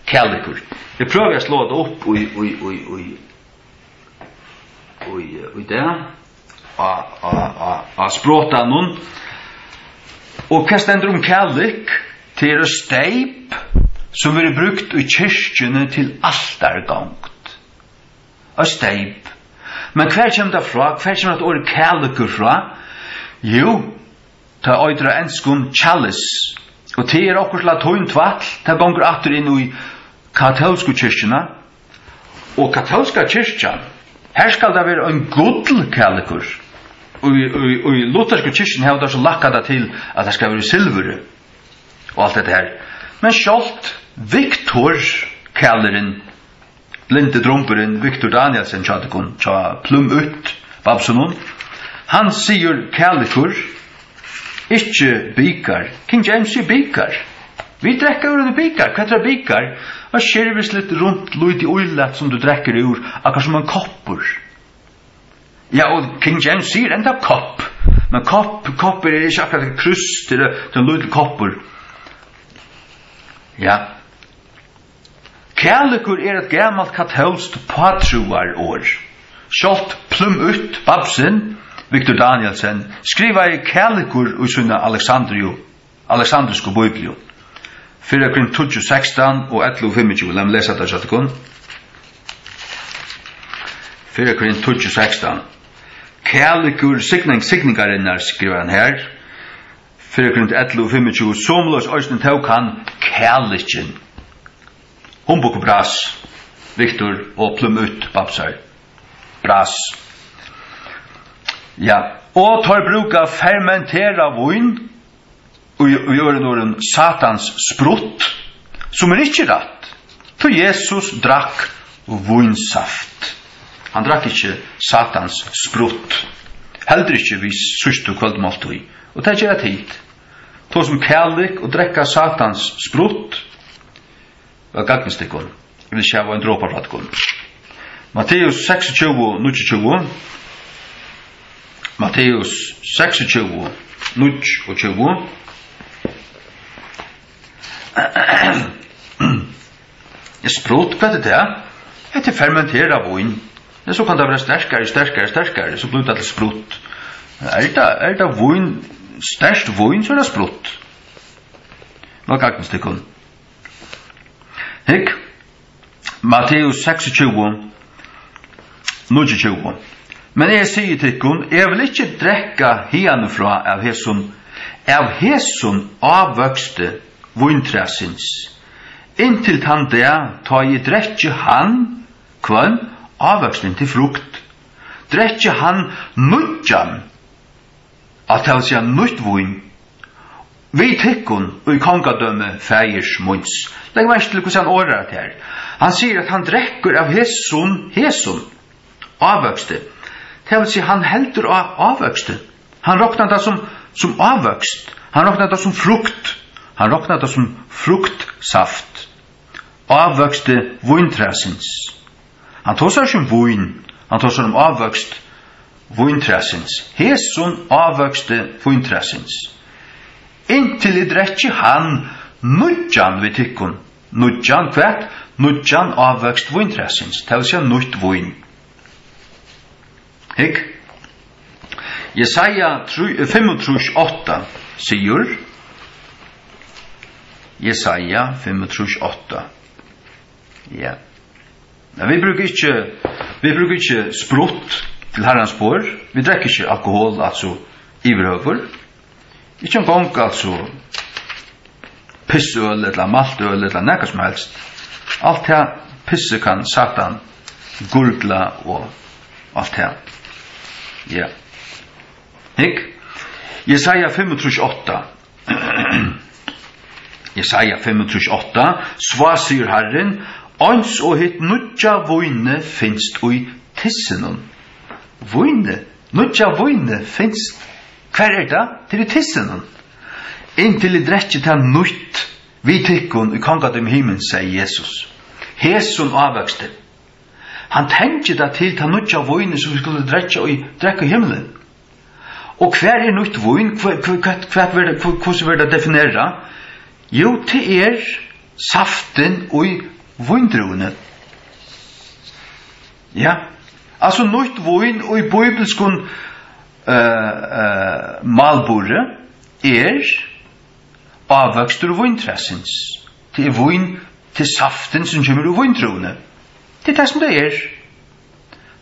Kærleikur. Eg prøvi at sláa tað upp í, í, í, í, í, í dag á, á, á, á sprotanum. Og hvat stendur um kærleik? Tað er eitt steyp, sum verður brúkt í kirkjuni til altargongd. Eitt steyp. Men hvar kemur tað frá? Hvar kemur hetta orðið kærleikur frá? Jú, tað eitur á enskum chalice, og tað er okkurt latínt tvætl, tað gongur aftur inn í katólsku kirkjuna. Og katólska kirkjan, har skal tað vera ein gullkærleikur. Og í, í, í luthersku kirkjuni hava teir so lakkað tað til, at tað skal vera í silvuri og alt hetta her. Men sjálvt Viktor-kærleikin, blindi drumburin Viktor Danielsen hjá tykkum, hjá Plymouth Babsunum, hann sigur kærleikur, ikki bikar. King James sigur bikar. Vit drekka úr einum bikar. Hvat er bikar? Eitt skervisligt, runt, lítið ílat, sum tú drekkur úr, akkurát sum ein koppur. Ja, og King James sigur enntá kopp. Men kopp, koppur er ikki akkurát eitt krúss, tað er, tað er ein lítil koppur. Ja. Kærleikur er eitt gamalt katólskt påtrúarorð. Sjálvt Plymouth Babsin, Viktor Danielsen, skrivaði kærleikur í sína Alexandriu, Alexandrisku Bíbliu. Fyrra Korint tíggju sekstan og ellivu fimmogtjúgu. Lat meg lesa tað hjá tykkum. Fyrra Korint tíggju sekstan. Kærleikur signing-, signingarinnar, skrivar hann her. Fyrra Korint ellivu fimmogtjúgu. Somuleiðis eisini tók hann kærleikin. Humbug og bras, Viktor og Plymouth Bapsar. Bras. Ja, og teir brúka fermenterað vín, í, í øðrum orðum, Satans sprutt, sum er ikki rætt, tí Jesus drakk vínsaft. Hann drakk ikki Satans sprutt, heldur ikki við síðstu kvøldmáltíð. Og tað gera tit. Tosa um kalik og drekka Satans sprutt. Væl gagnist tykkum. Eg vil ikki hava ein dropa frá tykkum. Matteus seksogtjúgu, níggjuogtjúgu. Matteus seksogtjúgu, níggjuogtjúgu. Sprutt, hvat er tað? Hetta er fermenterað vín. Men so kann tað vera sterkari, sterkari, sterkari, so blívur tað til sprutt. Er tað, er tað vín, sterkt vín, so er tað sprutt. Væl gagnist tykkum. Hygg, Matteus seksogtjúgu, níggjuogtjúgu. Men eg sigi tykkum, eg vil ikki drekka hiðanúfrá av hesum, av hesum ávøksti víntræsins, inntil tann dag, tá eg drekki hann, hvønn, ávøkstin til frukt. Drekki hann nýggjan, at tað vil siga nýtt vín, við tykkum í kongadømi faðirs míns. Legg merki til, hvussu hann orðar tað her. Hann sigur, at hann drekkur av hesum, hesum ávøksti. Tað vil siga, hann heldur á ávøksti. Hann roknar tað sum, sum ávøkst. Hann roknar tað sum frukt. Hann roknar tað sum fruktsaft. Ávøksti víntræsins. Hann tosar ikki um vín, hann tosar um ávøkst víntræsins. Hesum ávøksti víntræsins. Inntil eg drekki hann nýggjan við tykkum. Nýggjan hvat? Nýggjan ávøkst víntræsins, tað vil siga nýtt vín. Hygg. Jesaja trý, fimmogtrýss átta sigur, Jesaja fimmogtrýss átta. Ja. Men vit brúka ikki, vit brúka ikki sprutt til Harrans borð. Vit drekka ikki alkohol, altso, yvirhøvur. Ikki eingong, altso, pissøl ella maltøl ella nakað sum helst. Alt tað pissið kann Satan gurgla og alt tað. Ja. Hygg. Jesaja fimmogtrýss átta. Jesaja fimmogtrýss átta, "Svá sigur Harrin, eins og hitt nýggja vínið finst í tissinum." Vínið, nýggja vínið finst. Hvar er tað? Tað er í tissinum. "Inntil eg drekki tað nýtt við tykkum í kongadømi himins," segði Jesus. Hesum ávøksti. Hann tengir tað til tað nýggja vínið, sum vit skulu drekka í, drekka í himli. Og hvar er nýtt vín? Hva, hva, hvat, hvat verður, hva, hvussu verður tað definerað? Jú, tað er saftin í víndrúvuni. Ja, altso, nýtt vín í bíbilskum, eh, eh, málburði er ávøkstur víntræsins. Tað er vín, tað er saftin, sum kemur úr víndrúvuni. Tað er tað, sum tað er.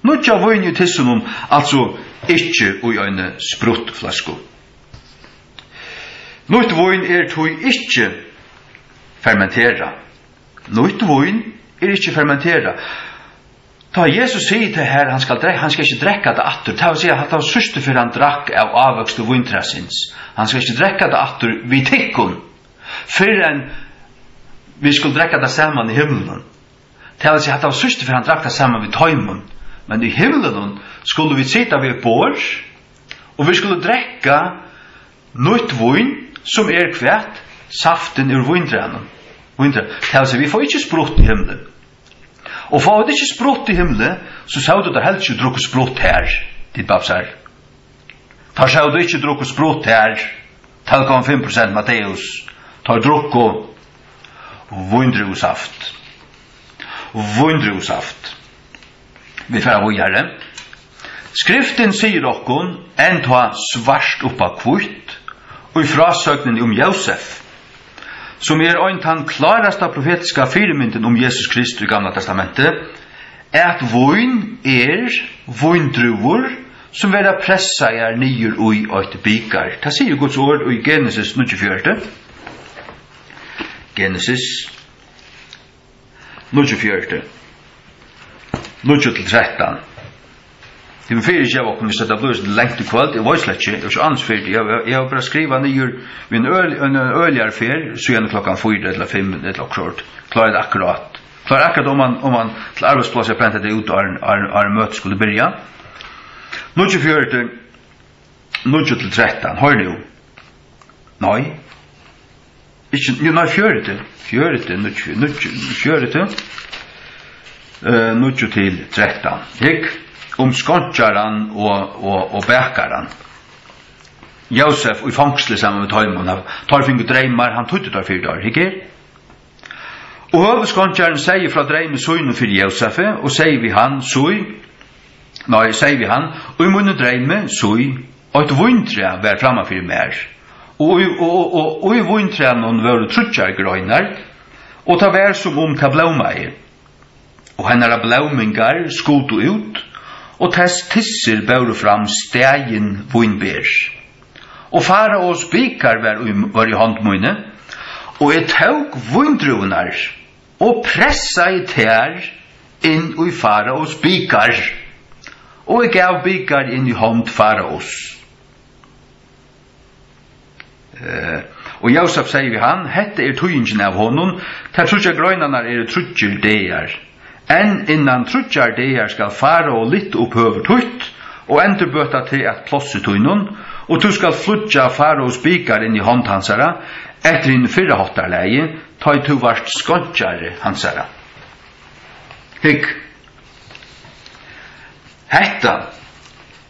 Nýggja vín í tissunum, altso ikki í eini spruttfløsku. Nýtt vín er tí ikki fermenterað. Nýtt vín er ikki fermenterað. Tá Jesus sigur tað her, hann skal drekka, hann skal ikki drekka tað aftur. Tað vil siga, at tað var síðstu ferð, hann drakk av ávøksti víntræsins. Hann skal ikki drekka tað aftur við tykkum, fyrr enn vit skulu drekka tað saman í himlunum. Tað vil siga, at tað var síðstu ferð, hann drakk tað saman við teimum. Men í himlunum skulu vit sita við eitt borð, og vit skulu drekka nýtt vín, sum er hvat? Saftin úr víndrúvunum. Víndrúv-, tað vil siga, vit fáa ikki sprutt í himli. Og fáa vit ikki sprutt í himli, so sótu teir heldur ikki og drukku sprutt her, tit bapsar. Teir sótu ikki og drukku sprutt her, tólv komma fimm prosent Matteus. Teir drukku víndrúvusaft. Víndrúvusaft. Vit fara víðari. Skriftin sigur okkum enntá svart upp á hvítt í frásøgnini um Jósef, sum er ein tann klárasta profetiska fyrimyndin um Jesus Krist í Gamla Testamenti, at vín er víndrúvur, sum verða pressaðar niður í eitt bikar. Tað sigur Guds orð í Genesis níggjuogfjøruti. Genesis. níggjuogfjøruti, níggju til trettan. Eg vil fyrigeva okkum, viss hetta blívur so langt í kvøld, eg veit slett ikki, eg eri ikki ánilsi fyri tí. Eg, eg, eg havi bara skrivað niður við ein øl-, ein, ein øgiliga ferð, síðan klokkan fýra ella fimm ella okkurt. Klári tað akkurát. Klári akkurát, um man, um man til arbeiðsplássið prenta tað út, áðrenn, áðrenn, áðrenn møtið skuldi byrja. Níggjuogfjøruti, níggju til trettan, hoyr nú. Nei. Ikki, jú, nei, fjøruti. Fjøruti, níggju, níggju, fjøruti. Eh, níggju til trettan. Hygg, um skonkjaran og, og, og bakaran. Jósef í fongsli saman við teimum. Teir fingu dreymar, hann týddi teir fyri teir. Hygg her. Og høvuðskonkjarin segði frá dreymi sínum fyri Jósefi, og segði við hann, Síg, nei, segði við hann, Í mínum dreymi, síg, eitt víntræ var framman fyri mær, og í, og, og, og í víntræðnum vóru tríggjar greinar, og tað var, sum um tað blómaði, og hennara blómingar skutu út, og tess tissir bóru fram staðin vínber. Og Faraos bikar var í, var í hond míni, og eg tók víndrúvurnar og pressaði tær inn í Faraos bikar, og eg gav bikar inn í hond Faraos. Eh, og Jósef segði við hann, Hetta er týðingin av honum, tær tríggjar greinarnar eru tríggir dagar. Enn innan tríggjar dagar skal Farao lyfta upp høvur títt og endurbøta teg at plássi tínum, og tú skalt flýggja Faraos bikar inn í hond hansara, eftir hinum fyrra háttarlagi, tá ið tú vart skonkjari hansara. Hygg, hetta,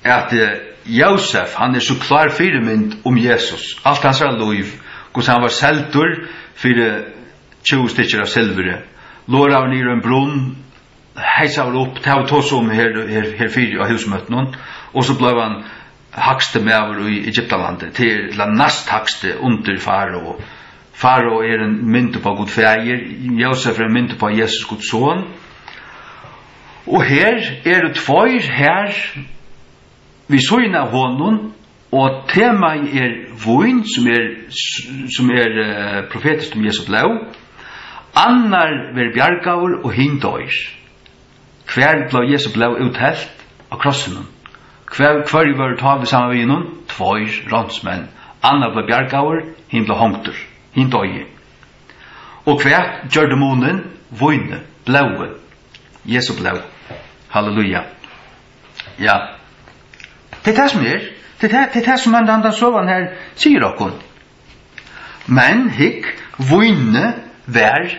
at, eh, Jósef, hann er so klár fyrimynd um Jesus, alt hansara lív, hvussu hann var seldur fyri tjúgu stykkir av silvuri, loraður niður í ein brunn, heisaður upp, tað hava vit tosað um her, her, her fyri á húsmøtinum, og so bleiv hann hægsti maður í Egyptalandi, til, til næsthægsti undir Farao. Farao er ein mynd upp á Gud Faðir, Jósef er ein mynd upp á Jesus, Guds son. Og her eru tveir her við síðuna av honum, og temaið er vín, sum er, sum er, eh, profetiskt um Jesu blóð. Annar verður bjargaður og hin doyr. Hvar bleiv Jesu blóð úthelt? Á krossinum. Hvar, hvørjir vóru tá við saman við honum? Tveir ránsmenn. Annar bleiv bjargaður, hin bleiv hongdur. Hin doyði. Og hvat gjørdi munin? Vínið, blóðið. Jesu blóð. Halleluja. Ja. Tað er tað, sum er. Tað er tað, tað er tað, sum handan, handan søgan her sigur okkum. Men hygg, vínið var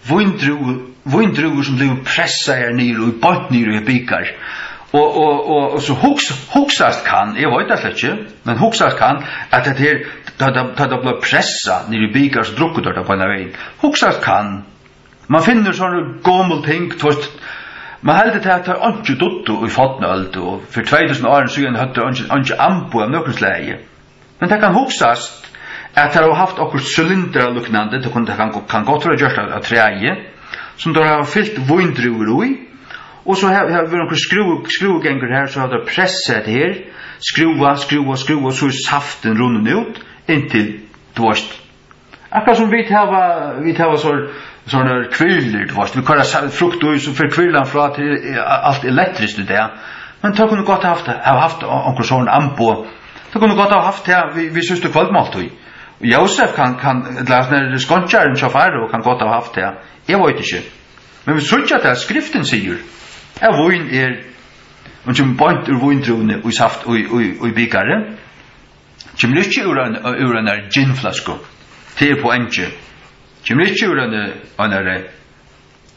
víndrúvu-, víndrúvur, sum blivu pressaðar niður í, beint niður í bikar. Og, og, og, og so hugs-, hugsast kann, eg veit tað slett ikki, men hugsast kann, at hetta her, tá, tá, tá tað bleiv pressað niður í bikar, so drukku teir tað beinan vegin. Hugsast kann, man finnur sovorðin gomul ting, tú veist, man heldur tað, at teir einki dugdu í fornu øld, og fyri tvey túsund árum síðan høvdu teir einki, einki amboð av nøkrum slagi. Men tað kann hugsast, at teir hava havt okkurt sylindralíknandi, tað kann, tað kann, kann gott vera gjørt av, av træi, sum teir hava fylt víndrúvur í, og so hava, hava verið onkur skrúvu-, skrúvugangur her, so hava teir pressað hetta her, skrúva, skrúva, skrúva, og so er saftin runnin út, inntil, tú veist, akkurát sum vit hava, vit hava so, sovorðnar hvirlur, tú veist, vit koyra sa-, frukt í, so fer hvirlan frá, til, eh, alt elektriskt í dag. Men teir kunnu gott havt, hava havt o-, onkur sovorðin amboð. Teir kunnu gott hava havt tað við, við síðstu kvøldmáltíð. Og Jósef kann, kann, ella sovorðin skonkjarin hjá Farao kann gott hava havt tað. Eg veit ikki. Men vit síggja tað, Skriftin sigur, at vín er, hon kemur beint úr víndrúvuni í saft, í, í, í bikari. Kemur ikki úr ein, úr einari ginfløsku. Tað er poengið. Kemur ikki úr eini, einari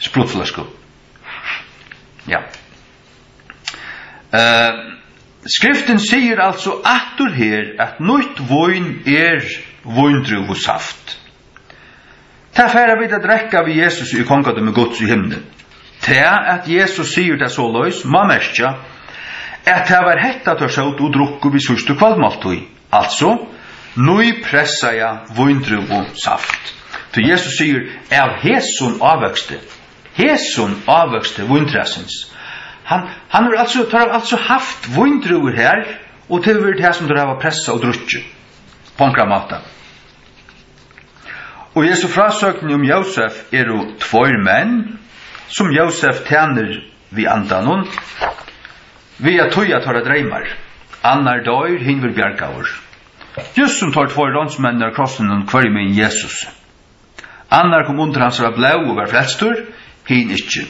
sprutfløsku. Ja. Eh, Skriftin sigur altso aftur her, at nýtt vín er víndrúvusaft. Tað fara vit at drekka við Jesus í kongadømi Guds í himli. Tað, at Jesus sigur tað soleiðis, má merkja, at tað var hetta, teir sótu og drukku við síðstu kvøldmáltíð, altso, nýpressaða víndrúvusaft. Tí Jesus sigur, "Av hesum ávøksti, hesum ávøksti víntræsins." Hann, hann hevur altso, teir hava altso havt víndrúvur her, og tað hevur verið tað, sum teir hava pressað og drukkið, á onkran máta. Og í Jesu frásøgn um Jósef eru tveir menn, sum Jósef tænir við andanum, við at týða teirra dreymar. Annar doyr, hin verður bjargaður. Júst sum teir tveir ránsmenninir á krossinum, hvørjumegin Jesus. Annar kom undir hansara blóð og var frelstur, hin ikki.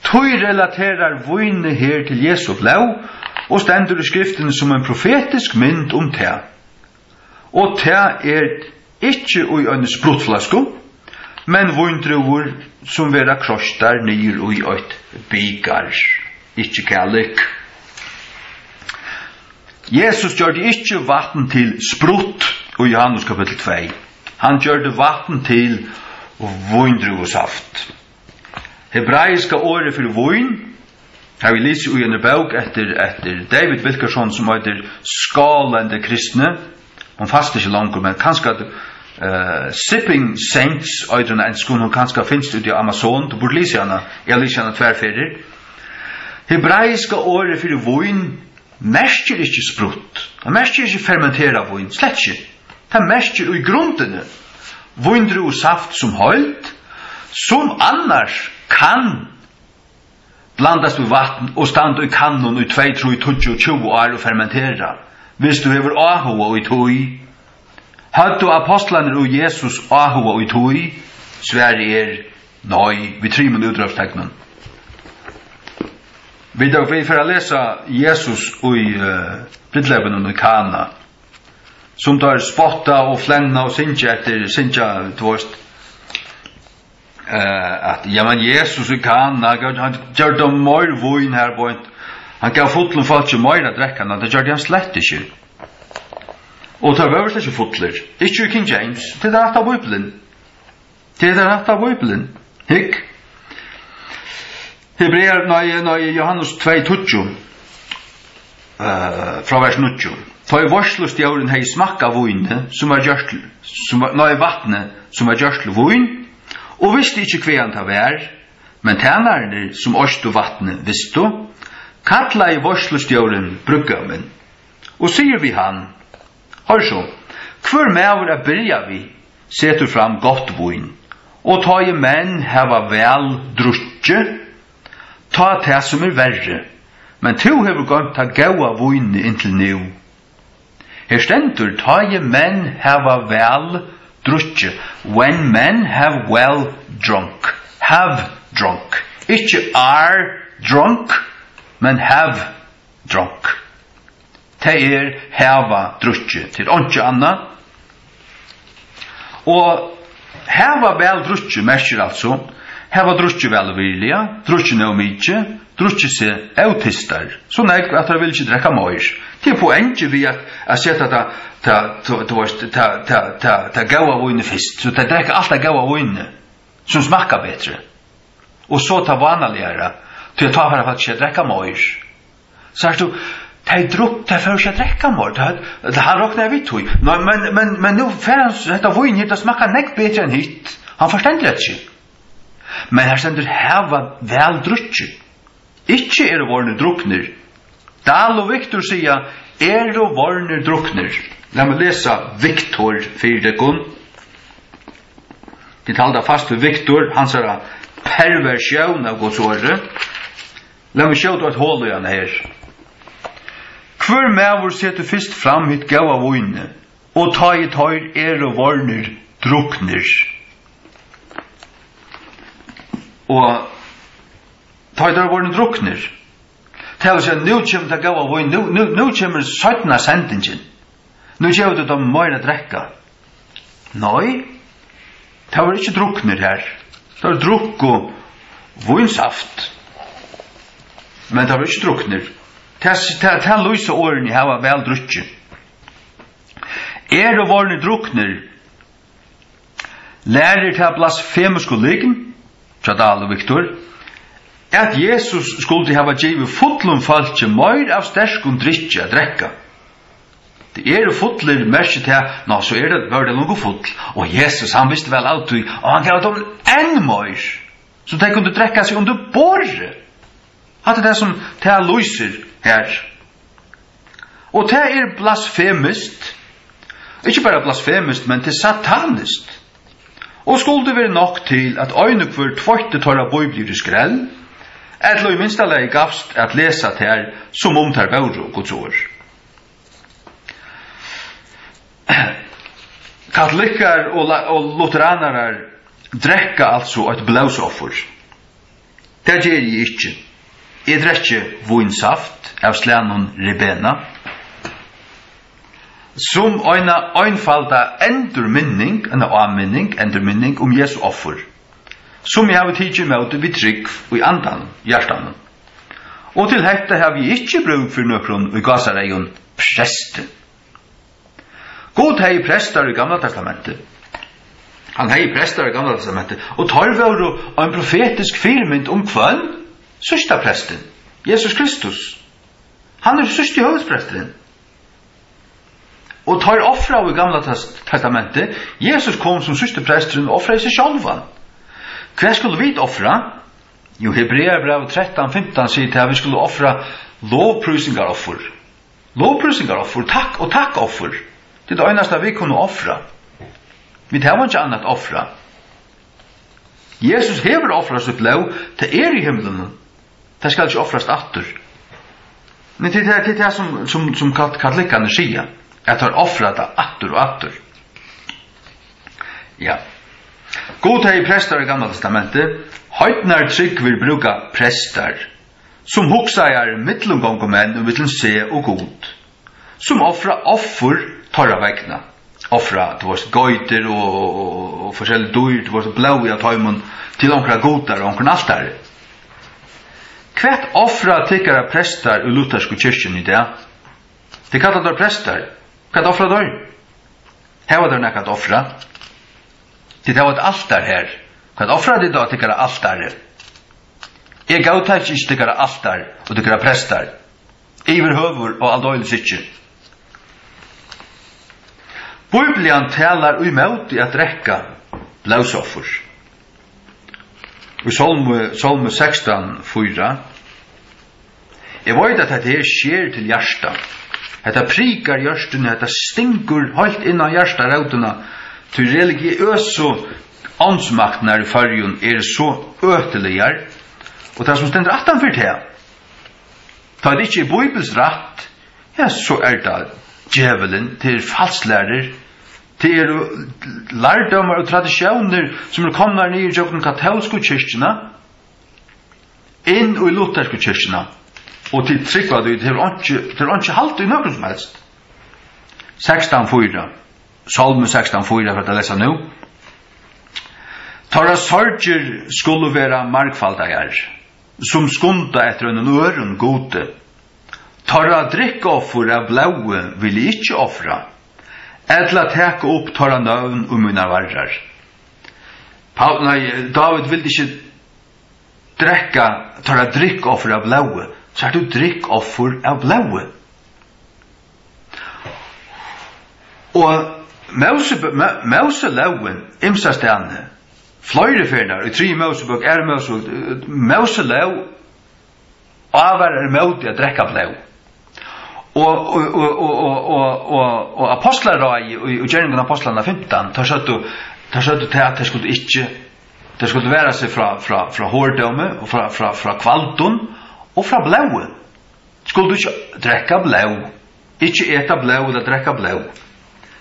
Tí relaterar vínið her til Jesu blóð og stendur í Skriftini sum ein profetisk mynd um tað. Og tað er ikki í eini spruttfløsku, men víndrúvur, sum verða kroystar niður í eitt bikar, ikki kalik. Jesus gjørdi ikki vatn til sprutt í Johannes kapittul tvey. Hann gjørdi vatn til víndrúvusaft. Hebraiska orðið fyri vín, havi eg lisið í eini bók eftir, eftir David Wilkerson, sum eitur Skálende kristne. Hon fæst ikki longur, men kanska, eh, Sipping Saints eitur hon á enskum, hon kanska finst úti á Amazon, tú burdi lisið hana, eg havi lisið hana tvær ferðir. Hebraiska orðið fyri vín merkir ikki sprutt, tað merkir ikki fermenterað vín, slett ikki. Tað merkir í grundini víndrúvusaft sum heild, sum annars kann blandast við vatn og standa í kannum í tvey, trý, tíggju, tjúgu ár og fermentera, viss tú hevur áhuga í tí. Høvdu apostlarnir og Jesus áhuga í tí? Svarið er nei, við trimum útrópsteknum. Vit, vit fara at lesa Jesus í, eh, brúdleypinum í Kana, sum teir spotta og flenna og syngja eftir, syngja, tú veist, eh, at, ja, men Jesus í Kana, hann, hann gjørdi meir vín har beint. Hann gav fullum fólki meira at drekka, men tað gjørdi hann slett ikki. Og teir vóru slett ikki fullir. Ikki í King James. Tað er rætt av Bíbliuni. Tað er rætt av Bíbliuni. Hygg. Hebrear, nei, nei, Johannes tvey tíggju, eh, frá vers níggju. Tá ið veitslustjórin hevði smakkað vínið, sum var gjørt, sum var, nei, vatnið, sum var gjørt til vín, og visti ikki, hvaðan tað var, men tænararnir, sum oystu vatnið, vistu, kallaði veitslustjórin brúðgómin og sigur við hann: Hoyr so, hvør maður at byrja við setur fram gott vín, og tá ið menn hava væl drukkið, tá tað, sum er verri, men tú hevur goymt tað góða vínið inntil nú. Her stendur, tá ið menn hava væl drukkið, when men have well drunk, have drunk, ikki are drunk, men have drunk. Tað er hava drukkið, tað er einki annað. Og hava væl drukkið merkir altso hava drukkið væl og virðiliga, drukkið nóg mikið, drukkið seg ótystar, so nógv, at teir vilja ikki drekka meir. Tað er poengið við at, at seta tað, tað, tú, tú veist, tað, tað, tað, tað góða vínið fyrst, so teir drekka alt tað góða vínið, sum smakkar betri. Og so tað vánaligari, tí at tá fara fólk ikki at drekka meir. Sært tú, tey drukku, tey fóru ikki at drekka meir. Tað, tað, hann roknaði við tí. Nei, men, men, men nú fer hann, hetta vín her, tað smakkar nógv betri enn hitt. Hann forstendur hetta ikki. Men her stendur, hava væl drukkið. Ikki eru vorðnir druknir. Dahl og Victor siga, eru vorðnir druknir. Lat meg lesa Victor fyri tykkum. Tit halda fast við Victor, hansara perversjón av Guds orði. Lat meg skjóta eitt hol í hann her. Hvør maður setur fyrst fram hitt góða vínið, og tá ið teir eru vorðnir druknir. Og tá ið teir eru vorðnir druknir, tað vil siga, nú kemur tað góða vín, nú, nú, nú kemur seinna sendingin. Nú geva vit teimum meira at drekka. Nei, tað var ikki druknir her. Tað var drukku vínsaft. Men tað var ikki druknir. Tað, tað, tað lýsa orðini hava væl drukkið. Eru vorðnir druknir, lærir tað blasfemisku lygn hjá Dahl og Victor, at Jesus skuldi hava givið fullum fólki meir av sterkum drykki at drekka. Tey eru fullir, merkir tað, ná, so er tað, vóru tey longu full. Og Jesus, hann visti væl av tí, og hann gav teimum enn meir, so tey kundu drekka seg undir borðið. Hatta er tað, sum tað lýsir her. Og tað er blasfemiskt. Ikki bara blasfemiskt, men tað er sataniskt. Og skuldi verið nokk til, at ein og hvør tveitti teirra bíbliur í skrell, ella í minsta lagi gavst at lesa tær, sum um tær vóru Guds orð. Katolikkar og la-, og lutheranar drekka altso eitt blóðsoffur. Tað geri eg ikki. Eg drekki vínsaft av slagnum Ribena, sum eina einfalda endurminning, eina áminning, endurminning um Jesu offur, sum eg havi tikið ímóti við trúgv í andanum, hjartanum. Og til hetta havi eg ikki brúk fyri nøkrum, í gásareygum, presti. Gud hevði prestar í Gamla Testamenti. Hann hevði prestar í Gamla Testamenti, og teir vóru ein profetisk fyrimynd um hvønn? Síðsta prestin, Jesus Kristus. Hann er síðsti høvuðspresturin. Og teir ofraðu í Gamla Tes-, Testamenti. Jesus kom sum síðsti presturin og ofraði seg sjálvan. Hvat skulu vit ofra? Jú, Hebrearabrævið trettan fimtan sigur tað, at vit skulu ofra lovprísingaroffur. Lovprísingaroffur, takk og takkoffur. Tað er tað einasta, vit kunnu ofra. Vit hava ikki annað at ofra. Jesus hevur ofrað sítt blóð, tað er í himlunum. Tað skal ikki ofrast aftur. Men tað er tað, tað er tað, sum, sum, sum kat-, katolikkarnir siga, at teir ofra tað aftur og aftur. Ja. Gud hevði prestar í Gamla Testamenti. Heidnar trúgvir brúka prestar, sum hugsaðar millumgongumenn ímillum seg og Gud, sum ofra offur teirra vegna. Ofra, tú veist, geitur og, og, og, og forskellig dýr, tú veist, blóðið av teimum til onkra gudar og onkrum altari. Hvat ofra tykkara prestar í luthersku kirkjuni í dag? Tey kalla teir prestar. Hvat ofra teir? Hava teir nakað at ofra? Tit hava eitt altar her. Hvat ofra tit á tykkara altari? Eg góðtaki ikki tykkara altar og tykkara prestar. Yvirhøvur og aldeilis ikki. Bíblian talar ímóti at drekka blóðsoffur. Í Sálmi, Sálmi sekstan fýra. Eg veit, at hetta her sker til hjartað. Hetta prikar hjørtuni, hetta stingur heilt inn á hjartarótina, tí religiøsu ánsmaktirnar í Føroyum eru so øgiligar, og tað, sum stendur aftan fyri tað, tá tað ikki er Bíbilsrætt, ja, so er tað djevulin, tað eru falsklærir, tað eru lærdómar og traditiónir, sum eru komnar niður gjøgnum katólsku kirkjuna, inn í luthersku kirkjuna, og tit trúgva tí, tað hevur einki, tað hevur einki hald í nøkrum sum helst. Sekstan fýra, Sálmi sekstan fýra, fari eg at lesa nú. Teirra sorgir skulu vera margfaldaðar, sum skunda eftir einum øðrum gudi. Teirra drykkoffur av blóði vil eg ikki ofra, ella taka upp teirra nøvn í mínar varrar. Pá-, nei, Dávid vildi ikki drekka teirra drykkoffur av blóði. Sært tú, drykkoffur av blóði. Og Mósebø-, Mó-, Móselógin, ymsastaðni, fleiri ferðir, í triðju Mósebók, aðru Mósebók, eh, Móselóg ávarar ímóti at drekka blóð. Og, og, og ápostlaráðið í, í Gerningar Ápostlanna fimtan, teir søgdu, teir søgdu tað, at teir skuldu ikki, teir skuldu vera seg frá, frá, frá hordómi og frá, frá, frá kvaldum og frá blóði. Skuldu ikki drekka blóð, ikki eta blóð ella drekka blóð.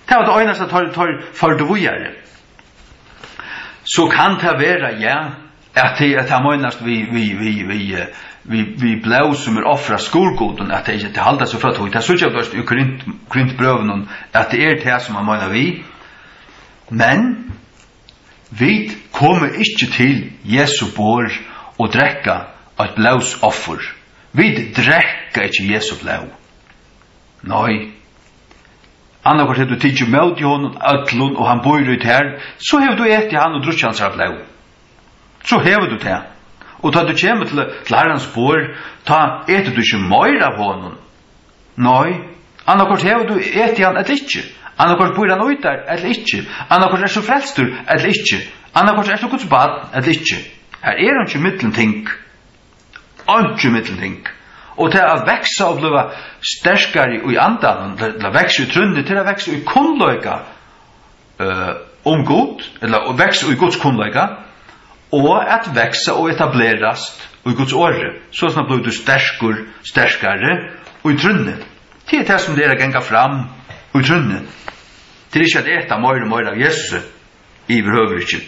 Tað var tað einasta, teir, teir førdu víðari. So kann tað vera, ja, at tað, at tað meinast við, við, við, við, eh, við, við blóð, sum er ofrað skurðgudum, at tey, tey halda seg frá tí. Tað síggja vit eisini í Korint, Korintbrøvunum, at tað er tað, sum man meinar við. Men vit koma ikki til Jesu borð og drekka eitt blóðsoffur. Vit drekka ikki Jesu blóð. Nei. Annaðhvørt hevur tú tikið ímóti honum øllum, og hann býr í tær, so hevur tú etið hann og drukkið hansara blóð. So hevur tú tað. Og tá tú kemur til, til Harrans borð, tá etur tú ikki meira av honum. Nei. Annaðhvørt hevur tú etið hann ella ikki. Annaðhvørt býr hann í tær ella ikki. Annaðhvørt ert tú frelstur ella ikki. Annaðhvørt ert tú Guds barn ella ikki. Her er einki millumting. Einki millumting. Og tað at vaksa og blíva sterkari í andanum, til, til at vaksa í trúnni, til at vaksa í kunnleika, eh, um Gud, ella at vaksa í Guds kunnleika, og at vaksa og etablerast í Guds orði, so at blíva tú sterkur, sterkari í trúnni. Tað er tað, sum tað er at ganga fram í trúnni. Tað er ikki at eta meira og meira av Jesusi, yvirhøvur ikki.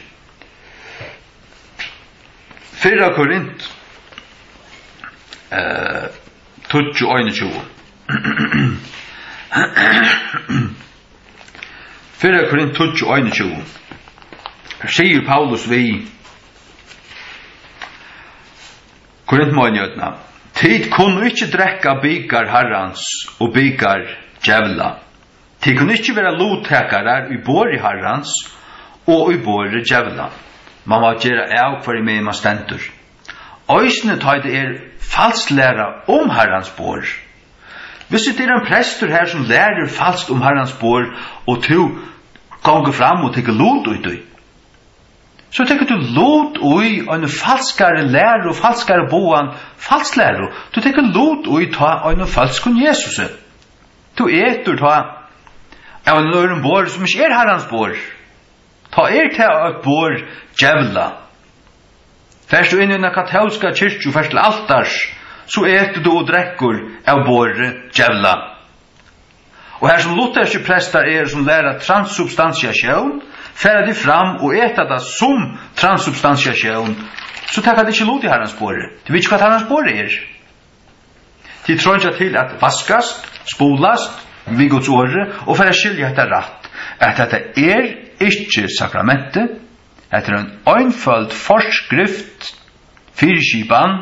Fyrra Korint, eh, tíggju einogtjúgu. Fyrra Korint tíggju einogtjúgu. Sigur Paulus við Korintmeinighetina: Tit kunnu ikki drekka bikar Harrans og bikar djevla. Tit kunnu ikki vera luttakarar í borði Harrans og í borði djevla. Man má gera av, hvørjumegin man stendur. Eisini tá ið tað er falsk læra um Harrans borð. Viss tað er ein prestur her, sum lærir falskt um Harrans borð, og tú gongur fram og tekur lut í tí, so tekur tú lut í eini falskari læru, falskari boðan, falsklæru. Tú tekur lut í tá einum falskum Jesusi. Tú etur tá av einum øðrum borð, sum ikki er Harrans borð. Tá er tað eitt borð djevla. Fert tú inn í eina katólska kirkju og fert til altars, so etur tú og drekkur av borði djevla. Og har sum lutherskir prestar eru, sum læra transubstantiatión, fara tit fram og eta tað sum transubstantiatión, so taka tit ikki lut í Harrans borði. Tit vita ikki, hvat Harrans borði er. Tit treingja til at vaskast, spulast við Guds orði og fara at skilja hetta rætt, at hetta er ikki sakramentið, hetta er ein einføld forskrift, fyriskipan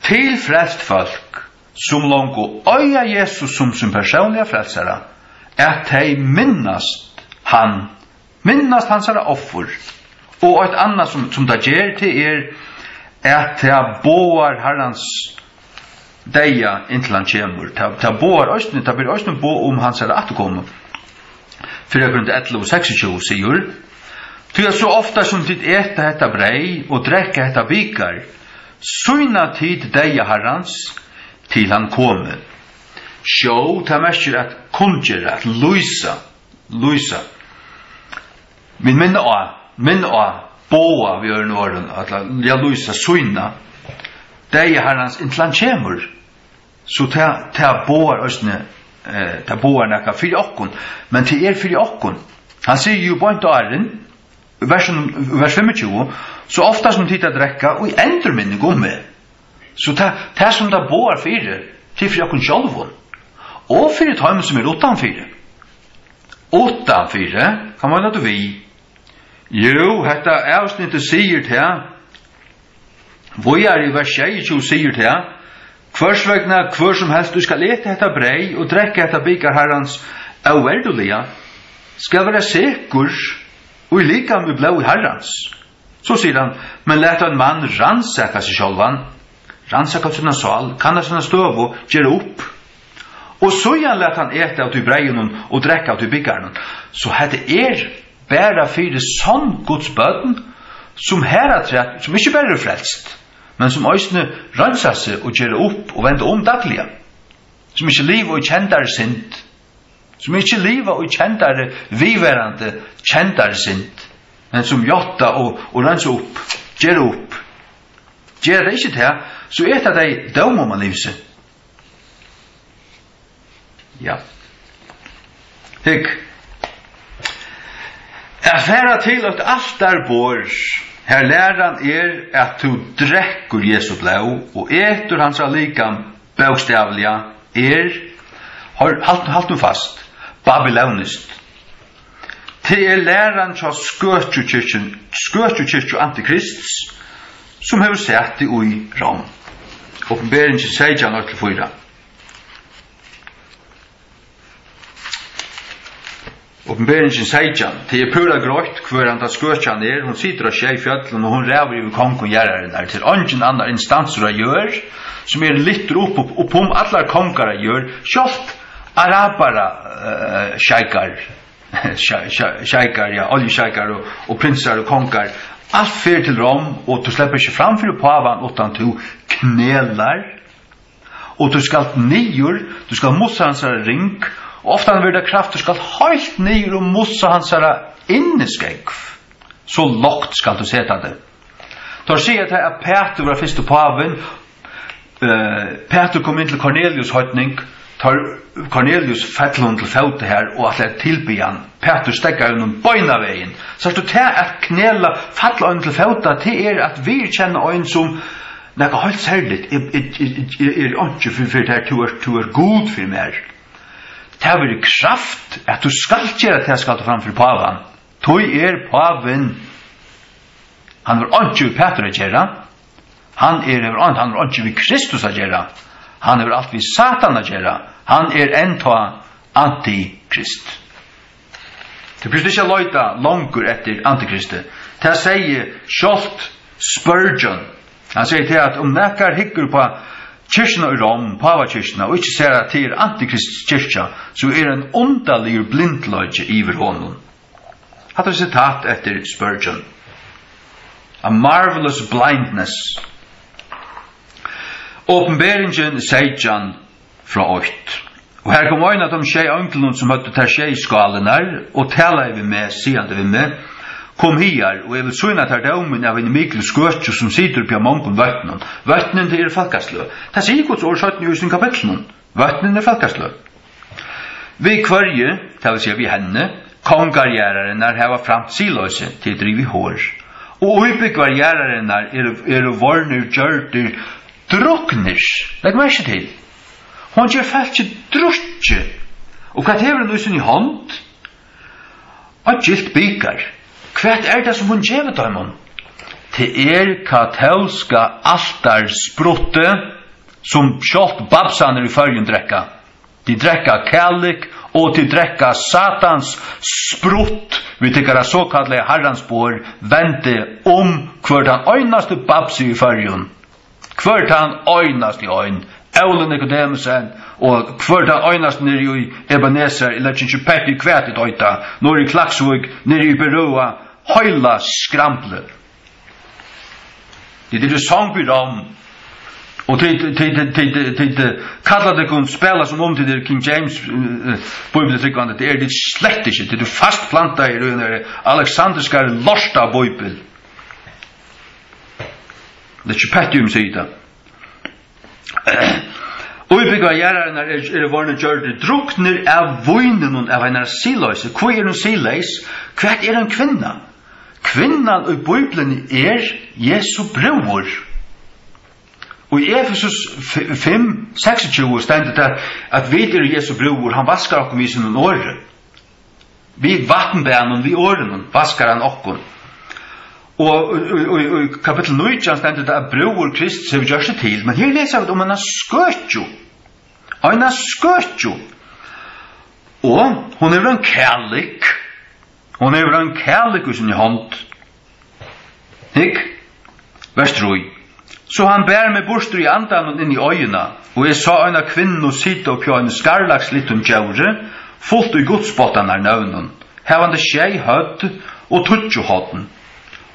til frelst fólk, sum longu eiga Jesus sum sín persónliga frelsara, at tey minnast hann, minnast hansara offur. Og eitt annað, sum, sum tað ger, tað er, at tað boðar Harrans deyða, inntil hann kemur. Tað, tað boðar eisini, tað ber eisini boð um hansara afturkomu. Fyrra Korint ellivu seksogtjúgu sigur: Tí at so ofta sum tit eta hetta breyð og drekka hetta bikar, sýna tit deyða Harrans, til hann komi. Show, tað merkir at kunngera, at lýsa, lýsa. Men minna á, minna á, boða við øðrum orðum, ella, ja, lýsa, sýna deyða Harrans, inntil hann kemur. So tað, tað boðar eisini, eh, tað boðar nakað fyri okkum, men tað er fyri okkum. Hann sigur jú beint áðrenn, í versinum, í vers fimmogtjúgu: So ofta sum tit at drekka, í endurminning um meg. So tað, tað sum tað boðar fyri, tað er fyri okkum sjálvum, og fyri teimum, sum eru uttanfyri. Uttanfyri, hvat meinar tú við? Jú, hetta avsnittið sigur tað. Víðari í vers sjeyogtjúgu sigur tað: Hvørs vegna hvør sum helst, ið skal eta hetta breyð og drekka hetta bikar Harrans óverduliga, skal vera sekur í likami og blóði Harrans. So sigur hann: Men lat ein mann rannsaka seg sjálvan, rannsaka sína sál, kanna sína støðu, gera upp. Og síðan lat hann eta av tí breyðinum og drekka av tí bikarinum. So hetta er bara fyri sonn Guds børn, sum harafturat, sum ikki bara eru frelst, men sum eisini reinsa seg og gera upp og venda um dagliga, sum ikki liva í kendari synd, sum ikki liva í kendari, viðvarandi kendari synd, men sum játta og, og reinsa upp, gera upp. Gera tey ikki tað, so eta tey dóm oman yvir seg. Ja. Hygg. At fara til eitt altarborð, har læran er, at tú drekkur Jesu blóð og etur hansara likam bókstavliga, er, hoyr, halt, halt nú fast, babylóniskt. Tað er læran hjá skøkjukirkjun, skøkjukirkju antikrists, sum hevur sæti í Rom. Opinberingin seytjan, eitt til fýra. Opinberingin seytjan. Tað er púra greitt, hvør handa skøkjan er. Hon situr á sjey fjøllum, og hon ræður yvir kongum jarðarinnar. Tað er eingin annar instansur á jørð, sum er lyftur upp, upp, upp um allar kongar á jørð. Sjálvt arabara, eh, sjeikar, sje-, sje-, sjeikar, ja, oljusjeikar og, og prinsar og kongar. Alt fer til Rom, og tú sleppur ikki fram fyri pávan, uttan tú knelar. Og tú skalt niður, tú skalt mussa hansara ring, og ofta hann verður tað kraft, tú skalt heilt niður og mussa hansara inniskógv, so lágt skalt tú seta teg. Teir siga tað, at Pætur var fyrsti pávin. Eh, Pætur kom inn til Kornelius heidning. Teir, Kornelius fell honum til fóta har og ætlaði at tilbiðja hann. Pætur steðgaði honum beinanvegin. Sært tú, tað at knela, falla honum til fóta, tað er at viðurkenna ein sum nakað heilt serligt. Eg, eg, eg, eg eri einki fyri, fyri tær, tú ert, tú ert Gud fyri mær. Tað verður kraft, at tú skalt gera tað, skalt tú fram fyri pávan. Tí er pávin, hann hevur einki við Pætur at gera. Hann er, hevur ein-, hann hevur einki við Kristus at gera. Hann hevur alt við Satan at gera. Hann er enntá antikrist. Tú brúkst ikki at leita longur eftir antikristi. Tað segði sjálvt Spurgeon. Hann segði tað, at um nakar hyggur upp á kirkjuna í Rom, pávakirkjuna, og ikki sær, at tað er antikrist kirkja, so er ein undarligur blindleiki yvir honum. Hatta er sitat eftir Spurgeon. A marvelous blindness. Opinberingin seytjan frá eitt. Og her kom ein av teimum sjey einglunum, sum høvdu tær sjey skálirnar, og talaði við meg, sigandi við meg: Kom higar, og eg vil sýna tær dómin av hini miklu skøkju, sum situr uppi á mongum vøtnum. Vøtnin, tað eru fólkasløg. Tað sigur Guds orð seinni í hesum kapitlinum. Vøtnin er fólkasløg. Við hvørji, tað vil siga við henni, kongar jarðarinnar hava framt siðloysi, tey drivið hor. Og íbúgvar jarðarinnar eru, eru vorðnir gjørdir druknir. Legg merki til. Hon ger fólki drukkið. Og hvat hevur hon í síni hond? Eitt gylt bikar. Hvat er tað, sum hon gevur teimum? Tað er katólska altarspruttið, sum sjálvt babsarnir í Føroyum drekka. Tit drekka kalik, og tit drekka Satans sprutt við tykkara sokallaða Harrans borð. Vendi um, hvør tann einasti babsi í Føroyum, hvør tann einasti ein, Óli Nikodemussen, og hvør tann einasti niðri í Ebenezer, eg leggi ikki petti í, hvat tit eita, niðri í Klaksvík, niðri í Berøa, heila skramblið. Tit eru song við Rom. Og tit, tit, tit kalla tykkum, spæla sum um tit eru King James, eh, bíbliutrúgvandi. Tað eru tit slett ikki. Tit eru fast plantaðir í einari aleksandriskari lorta bíbel. Tað er ikki petti um, sigi tað. Íbúgvar jarðarinnar eru, eru vorðnir gjørdir druknir av víninum av hennara siðloysi. Hví er hon siðleys? Hvat er ein kvinna? Kvinnan í Bíbliuni er Jesu brúður. Og í Efesus f-, fimm, seksogtjúgu stendur tað, at vit eru Jesu brúður, hann vaskar okkum við sínum orði. Við vatnbaðnum, við orðinum, vaskar hann okkum. Og í, í, í, í kapittul nítjan stendur tað, at brúður Krists hevur gjørt seg til. Men her lesa vit um eina skøkju. Eina skøkju. Og hon hevur ein kalik. Hon hevur ein kalik í síni hond. Hygg, vers trý. So hann bar meg burtur í andanum inn í oyðina, og eg sá eina kvinnu sita uppi á einum skarlakslittum djóri, fult í gudsbóttanarnøvnum, havandi sjey høvd og tíggju horn.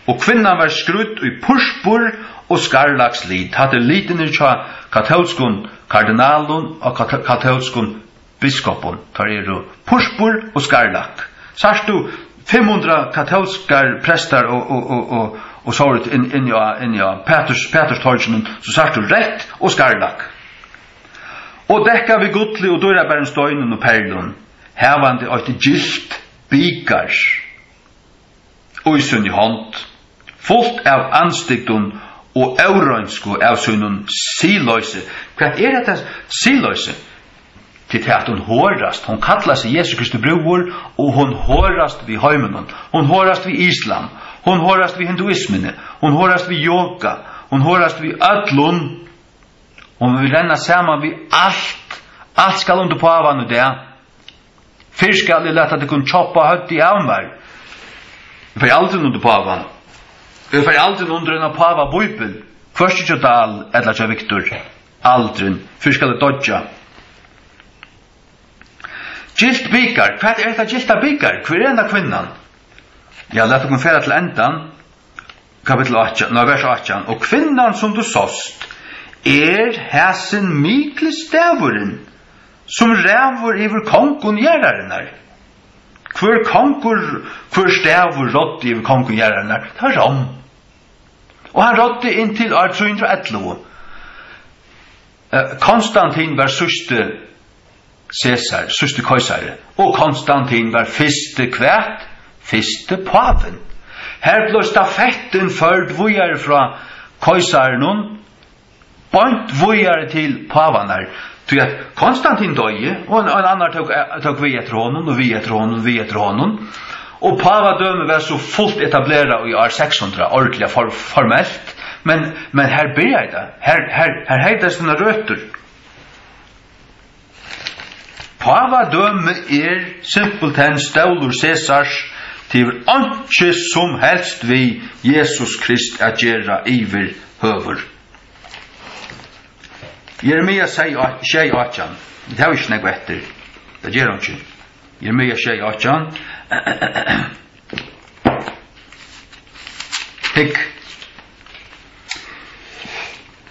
Og kvinnan var skrýdd í purpur og skarlakslit. Hatta er litirnir hjá katólskum kardinalum og kat-, katólskum biskopum, teir eru purpur og skarlak. Sært tú fimm hundrað katólskar prestar og, og, og, og, og sovorðið inn, inn á, inn á Pæturs-, Pæturstorginum, so sært tú reytt og skarlak. Og dekkað við gulli og dýrabærum steinum og perlum, havandi eitt gylt bikar í síni hond, fult av andstygdum og óreinsku av sínum siðloysi. Hvat er hetta siðloysi? Til tað, at hon horast. Hon kallar seg Jesu Kristi brúður, og hon horast við heiminum. Hon horast við islam. Hon horast við hinduismuni. Hon horast við yoga. Hon horast við øllum. Hon vil renna saman við alt. Alt skal undir pávan í dag. Fyrr skal eg lata tykkum kjoppa høvdið av mær. Eg fari aldrin undir pávan. Eg fari aldrin undir eina pávabíbel. Hvørki hjá Dahl ella hjá Victor. Aldrin. Fyrr skal eg doyggja. Gylt bikar. Hvat er hetta gylta bikar? Hvør er henda kvinnan? Ja, lat okkum fara til endan. Kapittul átjan, nei, vers átjan. Og kvinnan, sum tú sást, er hasin mikli stavurin, sum ræður yvir kongum jarðarinnar. Hvør kongur, hvør stavur ráddi yvir kongum jarðarinnar? Tað var Rom. Og hann ráddi inntil ár trý hundrað og ellivu. Eh, Konstantin var síðsti Cæsar, síðsti keisari. Og Konstantin var fyrsti hvat? Fyrsti pávin. Her bleiv stafettin førd víðari frá keisaranum, beint víðari til pávarnar. Tí at Konstantin doyði, og ein, ein annar tók, tók við eftir honum, og við eftir honum, við eftir honum. Og pávadømið var so fult etablerað í ár seks hundrað, ordiliga for-, formelt. Men, men her byrjaði tað. Her, her, her hevði tað sínar røtur. Pávadømi er simpelthen stólur Cæsars, tað hevur einki sum helst við Jesus Krist at gera yvirhøvur. Jeremia sjey, sjey átjan. Vit hava ikki nógv eftir. Tað ger einki. Jeremia sjey átjan. Hygg.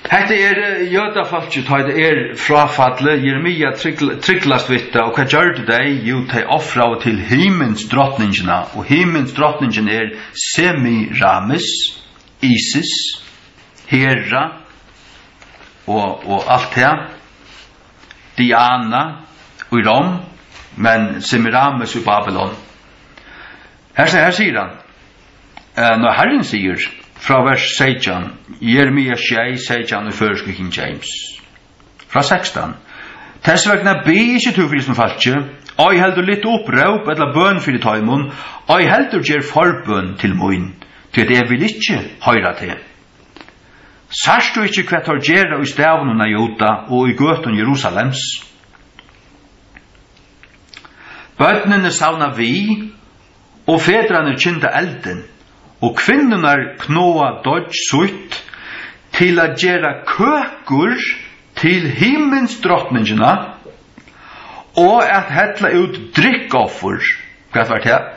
Hetta er, eh, jødafólkið, tá tað er fráfallið. Jeremia trygl-, tryglast við tað, og hvat gjørdu tey? Jú, tey ofraðu til himins drotningina, og himins drotningin er Semiramis, Isis, Hera og, og alt tað. Diana í Rom, men Semiramis í Babylon. Her, her sigur hann, eh, nei, Harrin sigur, frá vers seytjan, Jeremia sjey, seytjan í føroysku King James. Frá sekstan. Tess vegna bið ikki tú fyri hesum fólki, ei heldur lyft upp róp ella bøn fyri teimum, ei heldur ger forbøn til mín, tí at eg vil ikki hoyra teg. Sært tú ikki, hvat teir gera í staðunum av Juda og í gøtum Jerusalems? Børnini savna við, og fedrarnir kynda eldin, og kvinnurnar knoða deiggj sítt til at gera køkur til himins drotningina og at hella út drykkoffur. Hvat var tað?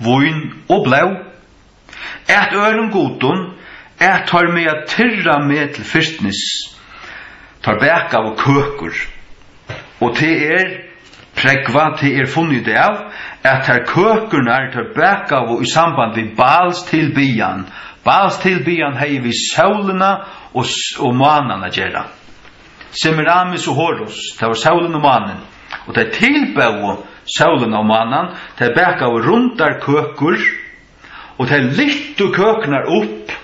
Vín og blóð. At øðrum gudum, at teir mega tyrra meg til firtnis. Teir bakaðu køkur, og tað er prógvað, tað er funnið út av, at tær køkurnar, teir bakaðu í samband við Baals tilbiðjan. Baals tilbiðjan hevði við sólina og s-, og mánan at gera. Semiramis og Horus, tað var sólin og mánin. Og tey tilbóðu sólina og mánan, tey bakaðu rundar køkur, og tey lyftu køkurnar upp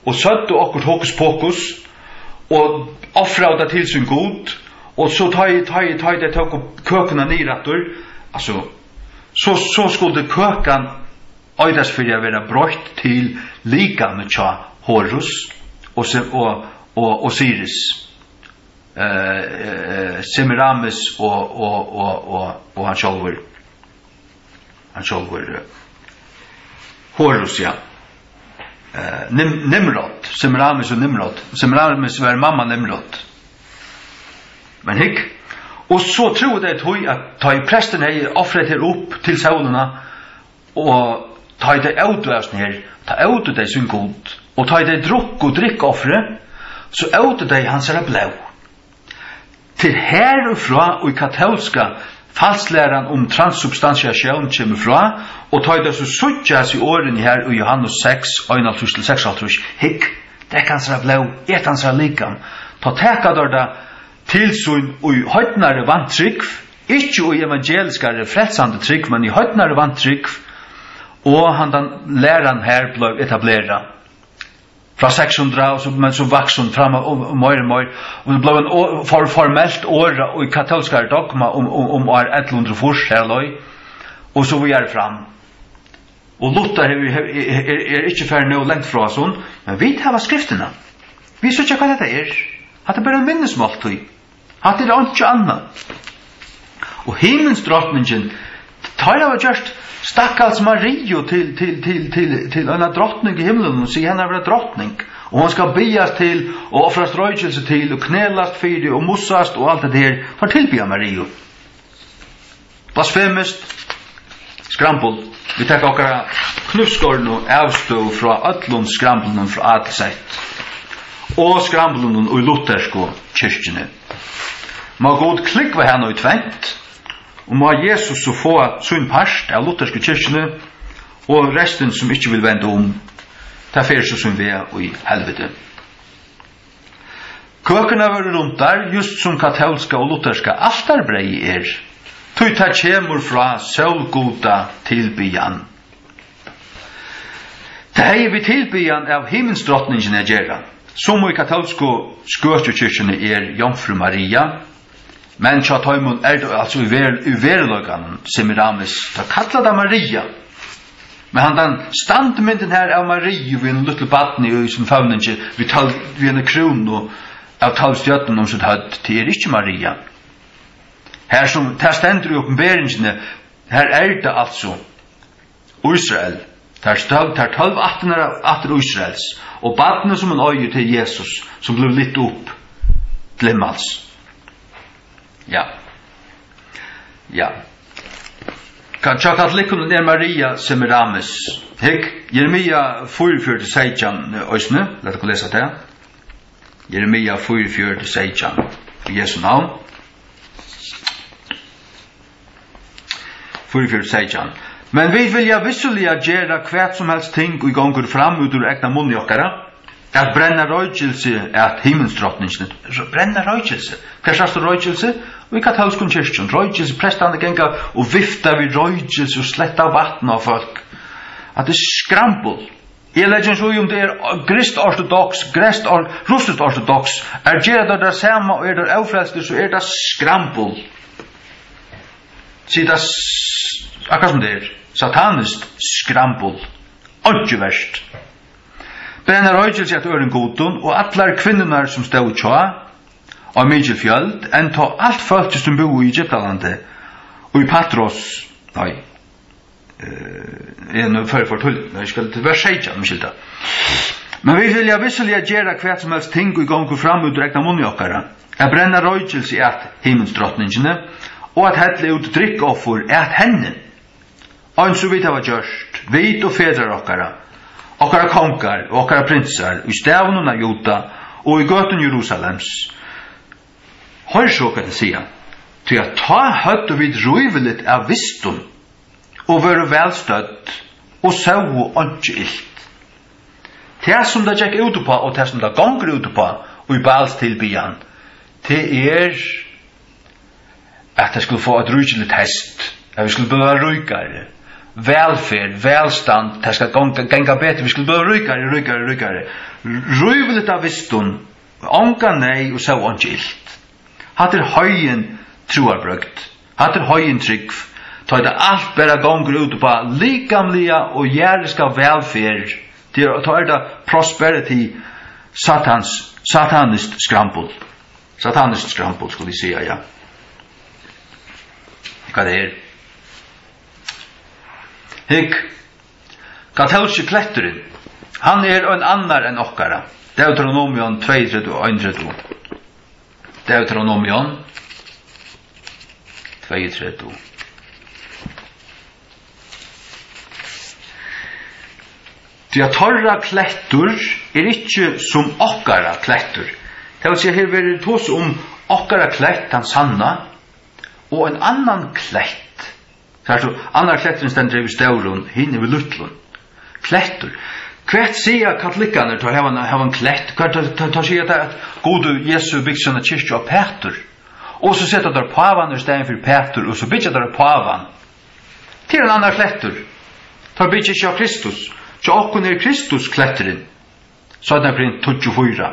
og søgdu okkurt hokus pokus og ofraðu tað til sín gud, og so tá ið, tá ið, tá ið tey tóku køkurnar niður aftur, altso, so, so skuldi køkan eitast fyri at vera broytt til likamið hjá Horus og Se-, og, og Osiris, eh, eh, Semiramis og, og, og, og, og hann sjálvur, hann sjálvur, eh, Horus, ja. Eh, Nim-, Nimrod, Semiramis og Nimrod. Semiramis var mamma Nimrod. Men hygg, og so trúðu tey tí, at tá ið prestin hevði ofrað her upp til sólina, og tá ið tey ótu av hesum her, tá ótu tey sín gud, og tá ið tey drukku drykkoffrið, so ótu tey hansara blóð. Tað er herfrá, ið katólska falsklæran um transubstantiatión kemur frá, og tá ið tey so síggja hasi orðini her í Jóhannes seks, einoghálvtrýss til seksoghálvtrýss, hygg, drekk hansara blóð, et hansara likam, tá taka teir tað til sín í heidnari vantrúgv, ikki í evangeliskari frelsandi trúgv, men í heidnari vantrúgv, og handan læran her bleiv etablerað. Frá seks hundrað, og so, men so vaks hon fram og, og meir og meir, og tað bleiv ein o-, for, formelt orð í katólskari dogma um, um, um ár ellivu hundrað og fýrs, her leið, og so víðari fram. Og Luther hevur, hevur, er, er, er ikki farin nóg langt frá hasum, men vit hava skriftina. Vit síggja, hvat hetta er. Hatta er bara ein minnismáltíð. Hatta er einki annað. Og himins drotningin, teir hava gjørt stakkals Mariu til, til, til, til, til eina drotning í himlunum, siga hana vera drotning. Og hon skal biðjast til og ofrast roykilsi til og knelast fyri og mussast og alt hetta her. Teir tilbiðja Mariu. Blasfemiskt skrambul. Vit taka okkara knívskornu avstøðu frá øllum skramblunum frá A til Z. Og skramblunum í luthersku kirkjuni. Má Gud klúgva hana í tvent. Og má Jesus so fáa sín part av luthersku kirkjuni, og restin, sum ikki vil venda um, tað fer so sín veg í helviti. Køkurnar vóru rundar, júst sum katólska og lutherska altarbreyðið er, tí tað kemur frá sólgudatilbiðjan. Tað hevði við tilbiðjan av himminsdrotningini at gera, sum í katólsku skøkjukirkjuni er Jomfrú Maria, men hjá teimum er tað altso í ver-, í veruleikanum Semiramis, tað kalla tað Maria. Men handan standmyndin her av Mariu við einum lítlu barni í sínum føvningi, við tólv, við eini krúnu av tólv stjørnum um sítt høvd, tað er ikki Maria. Her sum tað stendur í Opinberingini, her er tað altso Ísrael. Tær tólv, tær tólv ættirnar av ættir Ísraels. Og barnið, sum hon eigur, tað er Jesus, sum blívur lyft upp til himmals. Ja. Ja. Ka-, hjá katolikkunum er Maria Semiramis. Hygg, Jeremia fýraogfjøruti seytjan, eh, eisini. Lat okkum lesa tað. Jeremia fýraogfjøruti seytjan. Í Jesu navn. Fýraogfjøruti seytjan. Men vit vilja vissuliga gera hvat sum helst ting, ið gongur fram út úr egna munni okkara, at brenna roykilsi at himminsdrotningini. Brenna roykilsi? Hvar sært tú roykilsi? Í katólskum kirkjum. Roykilsi, prestarnir ganga og vifta við roykilsi og sletta vatn á fólk. At tað er skrambul. Eg leggi ikki í, um tað er grist ortodoks, grist or-, russiskt ortodoks. Er gera teir tað sama og eru teir ófrelstir, so er tað skrambul. Sig tað s-, akkurát sum tað er. Sataniskt skrambul. Einki vert. Brenna roykilsi at øðrum gudum, og allar kvinnurnar, sum stóðu hjá, á mikil fjøld, enntá alt fólkið, sum búði í Egyptalandi, og í Patros, nei, eh, eg eri nú førur for tíðliga, men eg skal til vers seytjan, umskylda. Men vit vilja vissuliga gera hvat sum helst ting, ið gongur fram út úr egna munni okkara, at brenna roykilsi at himminsdrotningini, og at hella út drykkoffur at henni, eins og vit hava gjørt, vit og fedrar okkara, okkara kongar og okkara prinsar, í staðunum av Juda og í gøtum Jerusalems. Hoyr so, hvat tey siga. Tí at tá høvdu vit ríviligt av vistum, og vóru væl stødd, og sóu einki ilt. Tað, sum tað gekk út uppá, og tað, sum tað gongur út uppá í Baals tilbiðjan, tað er, at tey skulu fáa eitt ríkiligt heyst, at vit skulu blíva ríkari, vælferð, vælstand, tað skal ganga, ganga betur, vit skulu blíva ríkari, ríkari, ríkari. Ríviligt av vistum, onga neyð og sóu einki ilt. Hatta er heiðin trúarbrøgd. Hatta er heiðin trúgv. Tá ið tað alt bara gongur út uppá likamliga og jarðiska vælferð, tí er, tá er tað prosperity, satans, sataniskt skrambul. Sataniskt skrambul, skulu vit siga, ja. Hvat er? Hygg, katólski kletturin, hann er ein annar enn okkara. Deuteronomion tveyogtretivu, einogtretivu. Deuteronomion tveyogtretivu. Tí at teirra klettur er ikki sum okkara klettur. Tað vil siga, her verður tosað um okkara klett, tann sanna, og ein annan klett. Sært tú, annar kletturin stendur yvir stórum, hin yvir lítlum. Klettur. Hvat siga katolikkarnir, tá hava, hava ein klett? Hvat, tá, tá, tá siga teir, at Gud og Jesu bygd sína kirkju á pætur. Og so seta teir pávan í staðin fyri pætur, og so byggja teir pávan. Tað er ein annar klettur. Teir byggja ikki á Kristus. Hjá okkum er Kristus kletturin. Seinna Korint tíggju fýra.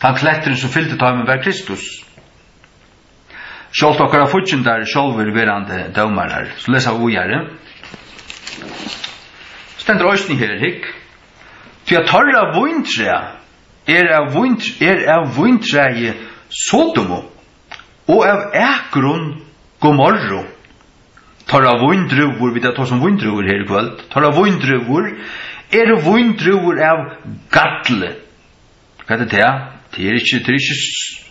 Tann kletturin, sum fylgdi teimum, var Kristus. Sjálvt okkara fíggindar sjálvir verandi dómarar. So lesa vit víðari. Stendur eisini her, hygg. Tí at teirra víntræ er av vínt-, er av víntræi Sodomu og av akrum Gomorru. Teirra víndrúvur, vit hava tosað um víndrúvur her í kvøld. Teirra víndrúvur eru víndrúvur av galli. Hvat er tað? Tað er ikki, tað er ikki,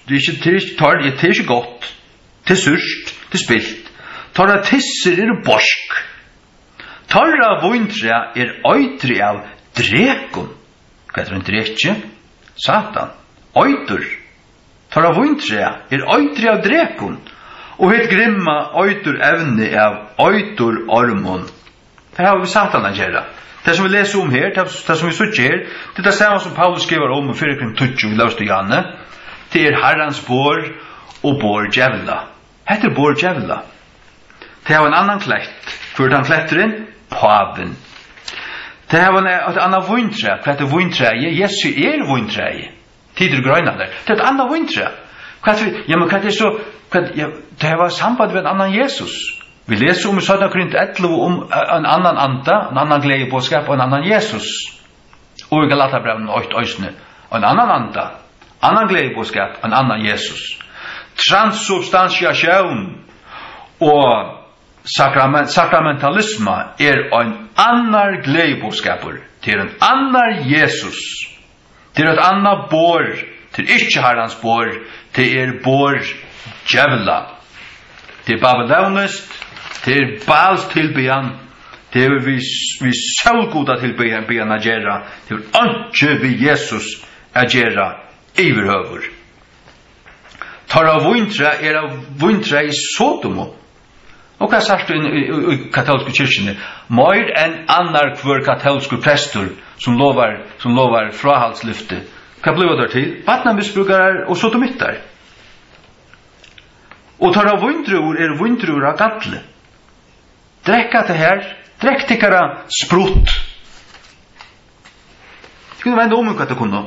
tað er ikki, tað er ikki, tað er, tað er ikki gott. Tað er súrt, tað er spilt. Teirra tissur eru beisk. Teirra víntræ er eitrið av drekum. Hvat er ein dreki? Satan. Eitur. Teirra víntræ er eitrið av drekum. Og hitt grimma eiturevni av eiturormum. Tað hava vit við Satan at gera. Tað, sum vit lesa um her, tað, tað, sum vit síggja her, tað er tað sama, sum Paulus skrivar um í fyrra Korint tíggju, vit lósu í áðni. Tað er Harrans borð og borð djevla. Hetta er borð djevla. Tey hava ein annan klett. Hvør er tann kletturin? Pávin. Tey hava ein, eitt annað víntræ. Hvat er víntræið? Jesu er víntræið. Tit eru greinarnar. Tað er eitt annað víntræ. Hvat við, ja, men hvat er so, hvat, ja, tey hava samband við ein annan Jesus. Vit lesa um í seinna Korint ellivu um, eh, ein annan anda, ein annan gleðiboðskap og ein annan Jesus. Og í Galatarabrævinum eitt eisini. Ein annan anda, annan gleðiboðskap, ein annan Jesus. Transubstantiatión og sakrament-, sakramentalisma er ein annar gleðiboðskapur. Tað er ein annar Jesus. Tað er eitt annað borð. Tað er ikki Harrans borð. Tað er borð djevla. Tað er babyloniskt. Tað er Baals tilbiðjan. Tað hevur við, við sólgudatilbiðjan, biðjan at gera. Tað hevur einki við Jesus at gera yvirhøvur. Teirra víntræ er av víntræi Sodomu. Og hvat sært tú inn í, í, í katólsku kirkjuni? Meir enn annar hvør katólskur prestur sum lovar, sum lovar fráhaldslyfti. Hvat blíva teir til? Barnamisbrúkarar og sodomittar. Og teirra víndrúvur eru víndrúvur av galli. Drekka tað her. Drekk tykkara sprutt. Tit kunnu venda um, hvat tey kunnu.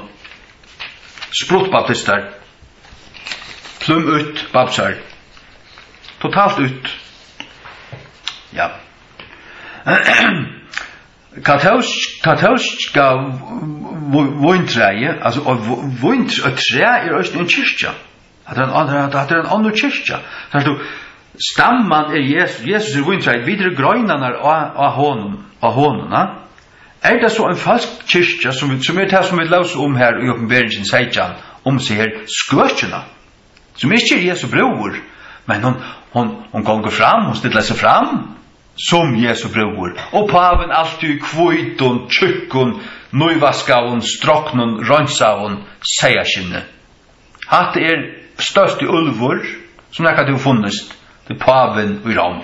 Spruttbaptistar. Plum út, babsar. Totalt út. Ja. Katólsk, katólska v-, v-, víntræið, altso, og v-, víntr-, og træ er eisini ein kirkja. Hatta er ein ann-, hatta er ein onnur kirkja. Sært tú, stamman er Jesus, Jesus er víntræið, vit eru greinarnar á, á honum, á honum, na? Er tað so ein falsk kirkja, sum vit, sum er tað, sum vit lósu um her í Opinberingin seytjan, um seg her, skøkjuna, sum ikki er Jesu brúður, men hon, hon, hon gongur fram, hon stillar seg fram sum Jesu brúður, og pávin altíð í hvítum, tjúkkum, nývaskaðum, stroknum, reinsaðum seyðaskinni. Hatta er størsti úlvur, sum nakrantíð hevur funnist, tað er pávin í Róm.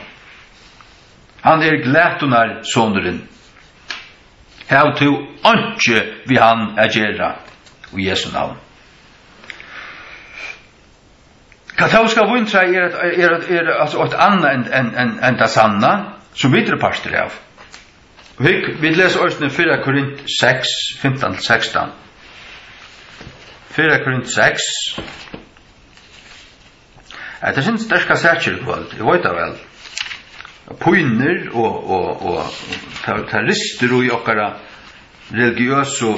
Hann er glatunarsonurin. Hav tú einki við hann at gera, í Jesu navn. Katólska víntræið er eitt, er, er, er altso eitt annað enn, enn, enn, enn tað sanna, sum vit eru partur av. Og hygg, vit lesa eisini fyrra Korint seks, fimtan til sekstan. Fyrra Korint seks. Hetta er sindur sterkar sakir í kvøld, eg veit tað væl. Pínur og, og, og tað, tað ristir í okkara religiøsu,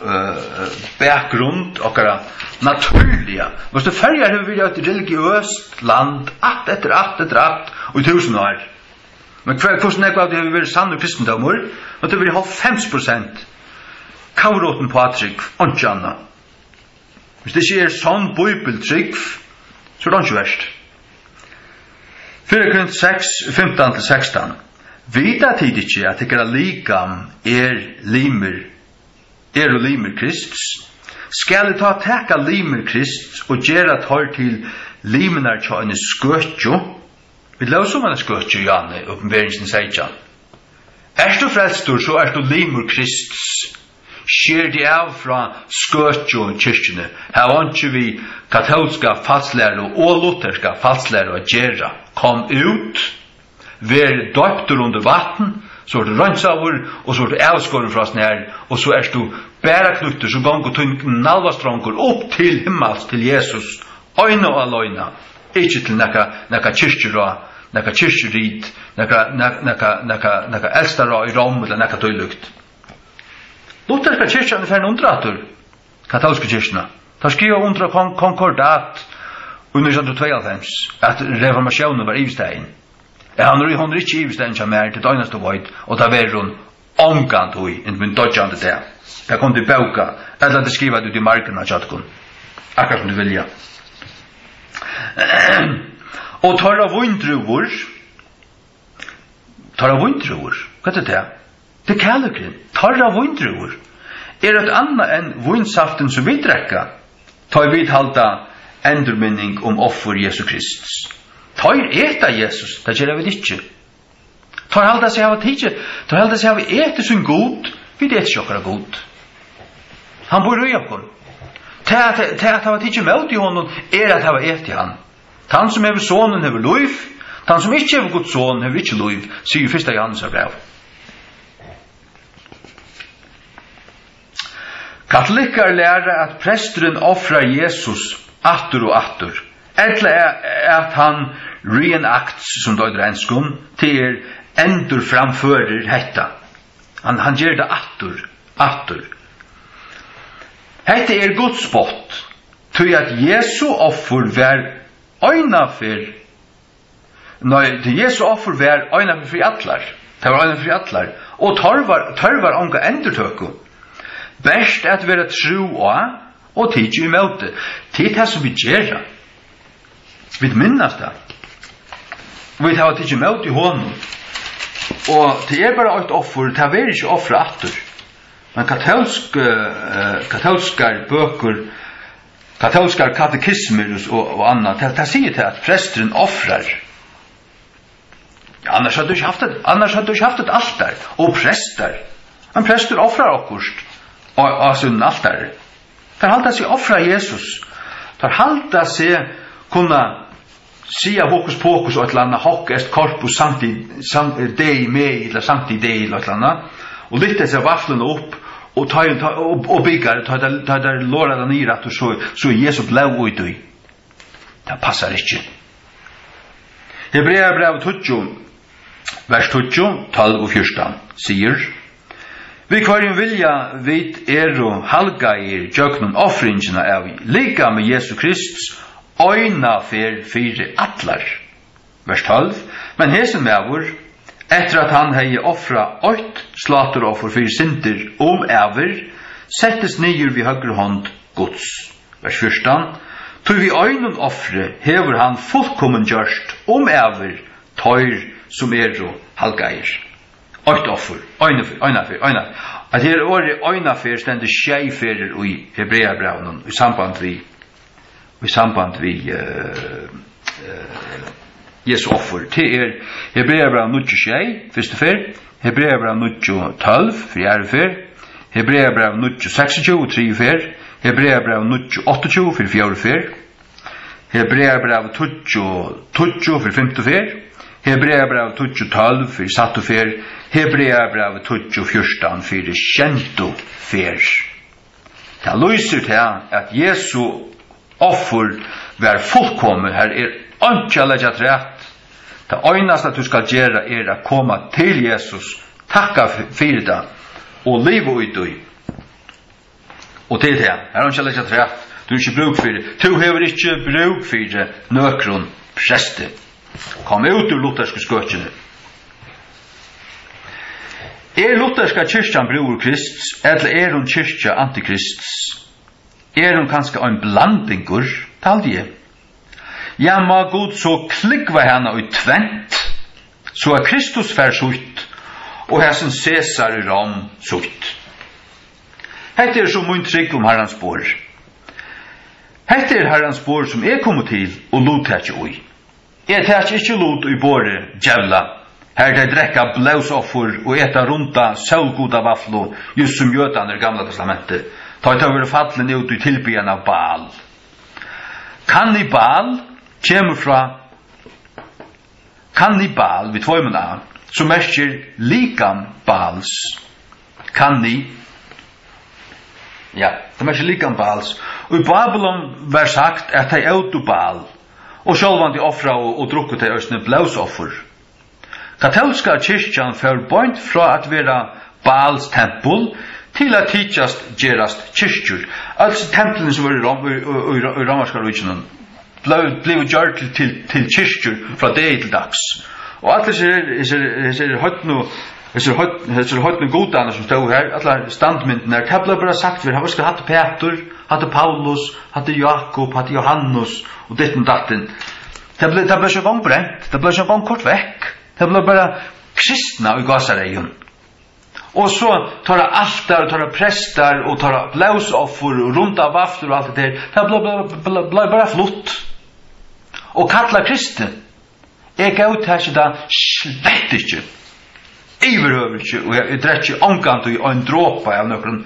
eh, bakgrund, okkara natúrliga. Veitst tú, Føroyar hevur verið eitt religiøst land, ætt eftir ætt eftir ætt, í túsund ár. Men hvar, hvussu nógv av tí hevur verið sannur kristindómur? Og tað hevur verið hálvfems prosent kavrotin pátrúgv, einki annað. Hvis tað ikki er sonn bíbiltrúgv, so er tað einki vert. Fyrra Korint seks, fimtan til sekstan. Vita tit ikki, at tykkara likam er limir, eru limir Krists? Skal eg tá taka limir Krists og gera teir til limirnar hjá eini skøkju? Vit lósu um eina skøkju í Johannes, Opinberingin seytjan. Ert tú frelstur, so ert tú limur Krists. Sker teg av frá skøkju kirkjuni. Hav einki við katólska falslæru og lutherska falslæru at gera. Kom út, ver doyptur undir vatn, so ert tú reinsaður, og so ert tú avskorin frá hesum her, og so ert tú bara knýttur, so gongur tín nalvastrongur upp til himmals, til Jesus, eina og aleina, ikki til nakað, nakað kirkjuráð, nakað kirkjurit, nakað, nakað, nakað, nakað, nakað elstaráð í Róm ella nakað tílíkt. Lutherska kirkjan er farin undir aftur, katólsku kirkjuna. Teir skriva undir á kon-, konkordat í nítjan hundrað og tveyoghálvfems, at reformatiónin var yvirstaðin. Ja, hon er, hon er ikki yvirstaðin hjá mær, tað er tað einasta eg veit, og tað verður hon ongantíð, inntil mín doyggjandi dag. Tað kunnu tit bóka, ella tað skriva út í margin hjá tykkum, akkurát sum tit vilja. Og teirra víndrúvur, teirra víndrúvur, hvat er tað? Tað er kærleikin. Teirra víndrúvur er eitt annað enn vínsaftin, sum vit drekka, tá ið vit halda endurminning um offur Jesu Krists. Teir eta Jesus, tað gera vit ikki. Teir halda seg hava tikið, teir halda seg hava etið sín Gud, vit eta ikki okkara Gud. Hann býr í okkum. Tað at, tað at hava tikið ímóti honum er at hava etið hann. Tann sum hevur Sonin hevur lív, tann sum ikki hevur Guds Son hevur ikki lív, sigur fyrsta Jóhannesar bræv. Katolikkar læra, at presturin ofrar Jesus aftur og aftur, ella a-, at hann reenacts, sum tað eitur á enskum, tað er endurframførir hetta. Hann, hann ger tað aftur, aftur. Hetta er gudsspott, tí at Jesu offur var eina ferð Nei, tí Jesu offur var eina ferð fyri allar. Tað var eina ferð fyri allar. Og tørvar, tørvar onga endurtøku. Bert at vera trúð á og tikið ímóti. Tað er tað, sum vit gera. Vit minnast tað. Vit hava tikið ímóti honum. Og tað er bara eitt offur, tað verður ikki ofrað aftur. Men katólsk, eh, katólskar bøkur, katólskar katekismur og, og, og annað, tað, tað sigur tað, at presturin ofrar. Ja, annars høvdu ikki havt eitt, annars høvdu ikki havt eitt altar. Og prestar. Ein prestur ofrar okkurt á, á sínum altari. Teir halda seg ofra Jesus. Teir halda seg kunna siga hokus pokus og eitt ella annað, hoc est corpus sancti, san-, Dei mei, ella sancti Dei, ella eitt ella annað, og lyfta hesa vafluna upp, og tá, tá, og, og bikar, tá, tá, tá, tá lortar tað niður aftur, so, so er Jesu blóð í tí. Tað passar ikki. Hebrearabræv tíggju, vers tíggju, tólv og fjúrtan sigur: Við hvørjum vilja vit eru halgaðir gjøgnum ofringina av likami Jesu Krists eina ferð fyri allar. Vers tólv: Men hesin maður, eftir at hann hevði ofrað eitt sláturoffur fyri syndir um ævir, settist niður við høgru hond Guds. Vers fjúrtan: Tí við einum offri hevur hann fullkomin gjørt um ævir teir, sum eru halgaðir. Eitt offur, eina ferð, eina ferð, eina. At her orðið eina ferð stendur sjey ferðir í Hebrearabrævinum í samband við, í samband við, eh, eh, Jesu offur. Tað er Hebrearabræv níggju sjey, fyrstu ferð, Hebrearabræv níggju tólv, fyri aðru ferð, Hebrearabræv níggju seksogtjúgu, triðju ferð, Hebrearabræv níggju áttaogtjúgu, fyri fjórðu ferð, Hebrearabræv tíggju tíggju fyri fimtu ferð, Hebrearabræv tíggju tólv fyri sættu ferð, Hebrearabræv tíggju fjúrtan fyri sjeyndu ferð. Tað lýsir tað, at Jesu offur var fullkomið. Har er einki at leggja afturat. Tað einasta, tú skalt gera, er at koma til Jesus, takka f-, fyri tað og liva í tí. Og tað er tað. Har er einki at leggja afturat. Tú hevur ikki brúk fyri, tú hevur ikki brúk fyri nøkrum presti. Kom út úr luthersku skøkjuni. Er lutherska kirkjan brúður Krists, ella er hon kirkja antikrists? Er hon kanska ein blandingur? Tað haldi eg. Ja, má Gud so klúgva hana í tvent, so at Kristus fær sítt, og hasin Cæsar í Rom sítt. Hetta er so mín trúgv um Harrans borð. Hetta er Harrans borð, sum eg komi til og luttaki í. Eg taki ikki lut í borði djevla, har tey drekka blóðsoffur og eta runda sólgudavaflu, júst sum jødarnir í Gamla Testamenti, tá ið teir vóru fallin út í tilbiðjan av Baal. Kannibal kemur frá kannibal við tveimum a, sum merkir likam Baals. Kanni-, ja, tað merkir likam Baals. Og í Babylon var sagt, at tey ótu Baal, og sjálvandi ofraðu og drukku tey eisini blóðsoffur. Katólska kirkjan fór beint frá at vera Baals tempul til at tykjast gerast kirkjur. Øll templini, sum vóru í Rom-, í, í, í, í Rómarska ríkinum, blivu, blivu gjørd til, til, til kirkjur frá degi til dags. Og allir hesir, hesir, hesir heidnu, hesir heit-, hesir heidnu gudarnir, sum stóðu har, allar standmyndirnar, tað bleiv bara sagt fyri, hatta er Pætur, hatta er Paulus, hatta er Jákup, hatta er Jóhannes, og ditten og datten. Tað bleiv, tað bleiv ikki eingong brent, tað bleiv ikki eingong koyrt vekk. Tað bleiv bara kristna í gásareygum. Og so teirra altar, og teirra prestar, og teirra blóðsoffur, og runda vaflur og alt tað har. Tað bleiv, bleiv, bleiv, bleiv bara flutt. Og kallað kristið. Eg góðtaki tað slett ikki. Yvirhøvur ikki, og eg, eg drekki ongantíð ein dropa av nøkrum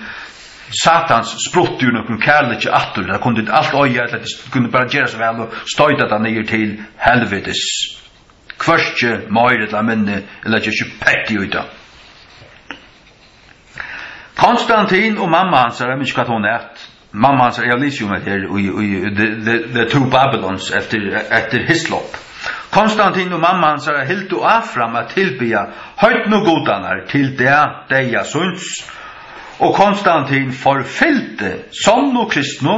Satans sprutti úr nøkrum kærleiki aftur. Tað kunnu tit alt eiga, ella tit kunnu bara gera so væl og stoyta tað niður til helvitis. Hvørki meir ella minni, ella ger ikki petti í tað. Konstantin og mamma hansara, eg veit ikki, hvat hon æt. Mamma hansara, eg havi lisið um hetta her í, í The, The, The Two Babylons eftir, eftir Hislop. Konstantin og mamma hansara hildu áfram at tilbiðja heidnugudarnar til dag deyða síns, og Konstantin forfylgdi sonnu kristnu,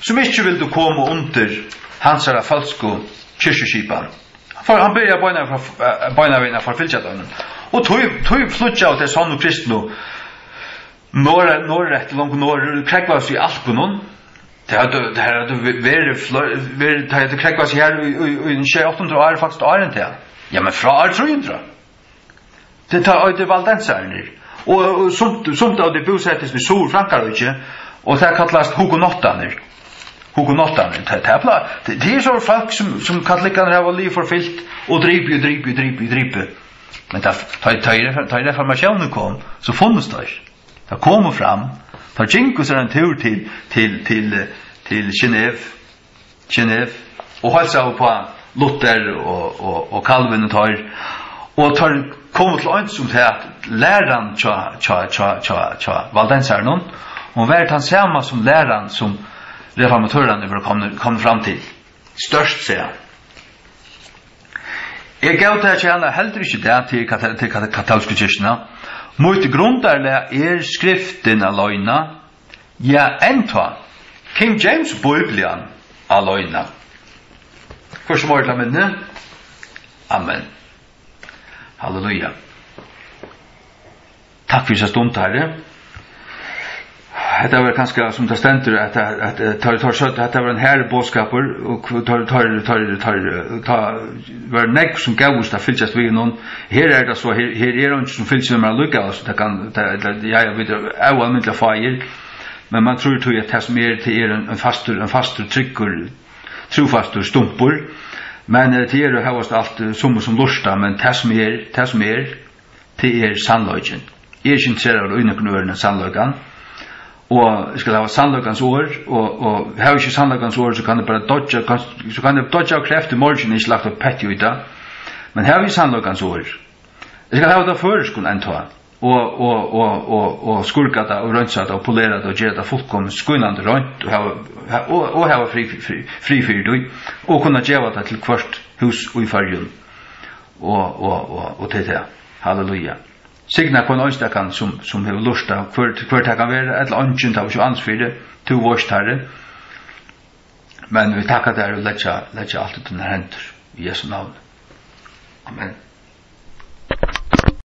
sum ikki vildu koma undir hansara følsku kirkjuskipan. Hann for, hann byrjaði beinanvegin frá, eh, beinanvegin at forfylgja teimum. Og tí, tí flýggjaðu tey sonnu kristnu norður, norðureftir, longur norður, krógvaðu seg í Alpunum. Tey høvdu, tey høvdu ve-, verið flø-, verið, tey høvdu krógvað seg her í, í, í sjey, átta hundrað ár, faktiskt áðrenn tað. Ja, men frá ár trý hundrað. Tað tá eitur valdensarnir. Og, og sumt, sumt av tí búsettist í Suðurfrankaríki, og tað kallast hugenottarnir. Hugenottarnir, tað, tað er pla-, tað, tað er so fólk sum, sum katolikkarnir hava líka forfylgt og dripið og dripið og dripið og dripið. Men tá, tá, tá, tá reformatiónin kom, so funnust teir. Teir komu fram, teir gingu sær ein túr til, til, til, til Genève. Genève og heilsaðu upp á Luther og, og, og Calvin og teir. Og teir komu til eins um tað, at læran hjá, hjá, hjá, hjá, hjá valdensarunum, hon var tann sama sum læran sum reformatørarnir vóru komnir, komnir fram til. Stórt, segði hann. Eg góðtaki hana heldur ikki í dag til kata-, til kata-, katólsku kirkjuna. Mítt grundarlag er skriftin aleina. Ja, enntá. King James Biblian aleina. Hvør sum eigur til at minni. Amen. Halleluja. Takk fyri hesa stund, Harri. Hetta var kanska, sum tað stendur, at, at, at, at teir, teir søgdu, at hetta var ein harður boðskapur, og hv-, teir, teir, teir, teir, tá var nógv sum góvust at fylgjast við honum. Her er tað so, her, her er eingin sum fylgir við mær allíkavæl, so tað kann, tað, tað, ja, ja, vit eru óalmindiliga fáir, men man trýr tí, at tað sum er, tað er ein, ein fastur, ein fastur, tryggur, trúfastur stumpur, men, eh, tað eru hóast alt, eh, summi sum lurta, men tað sum er, tað sum er, tað er sannleikin. Eg eri ikki interesseraður í nøkrum øðrum enn sannleikan. Og eg skal hava sannleikans orð, og, og havi eg ikki sannleikans orð, so kann eg bara doyggja, kann, so kann eg doyggja av kreft í morgin, eg havi ikki lagt eitt petti í tað. Men havi eg sannleikans orð, eg skal hava tað á føroyskum enntá. Og, og, og, og, og skurka tað og reinsa tað og polera tað og gera tað fullkomið skínandi reint og hava, ha-, og, og hava frið, frið, frið fyri tí og kunna geva tað til hvørt hús í Føroyum. Og, og, og, og til tað. Halleluja. Signa hvønn einstakan, sum, sum hevur lurtað, hvør, hvør tað kann vera, ella eingin, tað var ikki ans fyri, tú veitst, Harri. Men vit takka tær og leggja, leggja alt í tínar hendur. Í Jesu navni. Amen.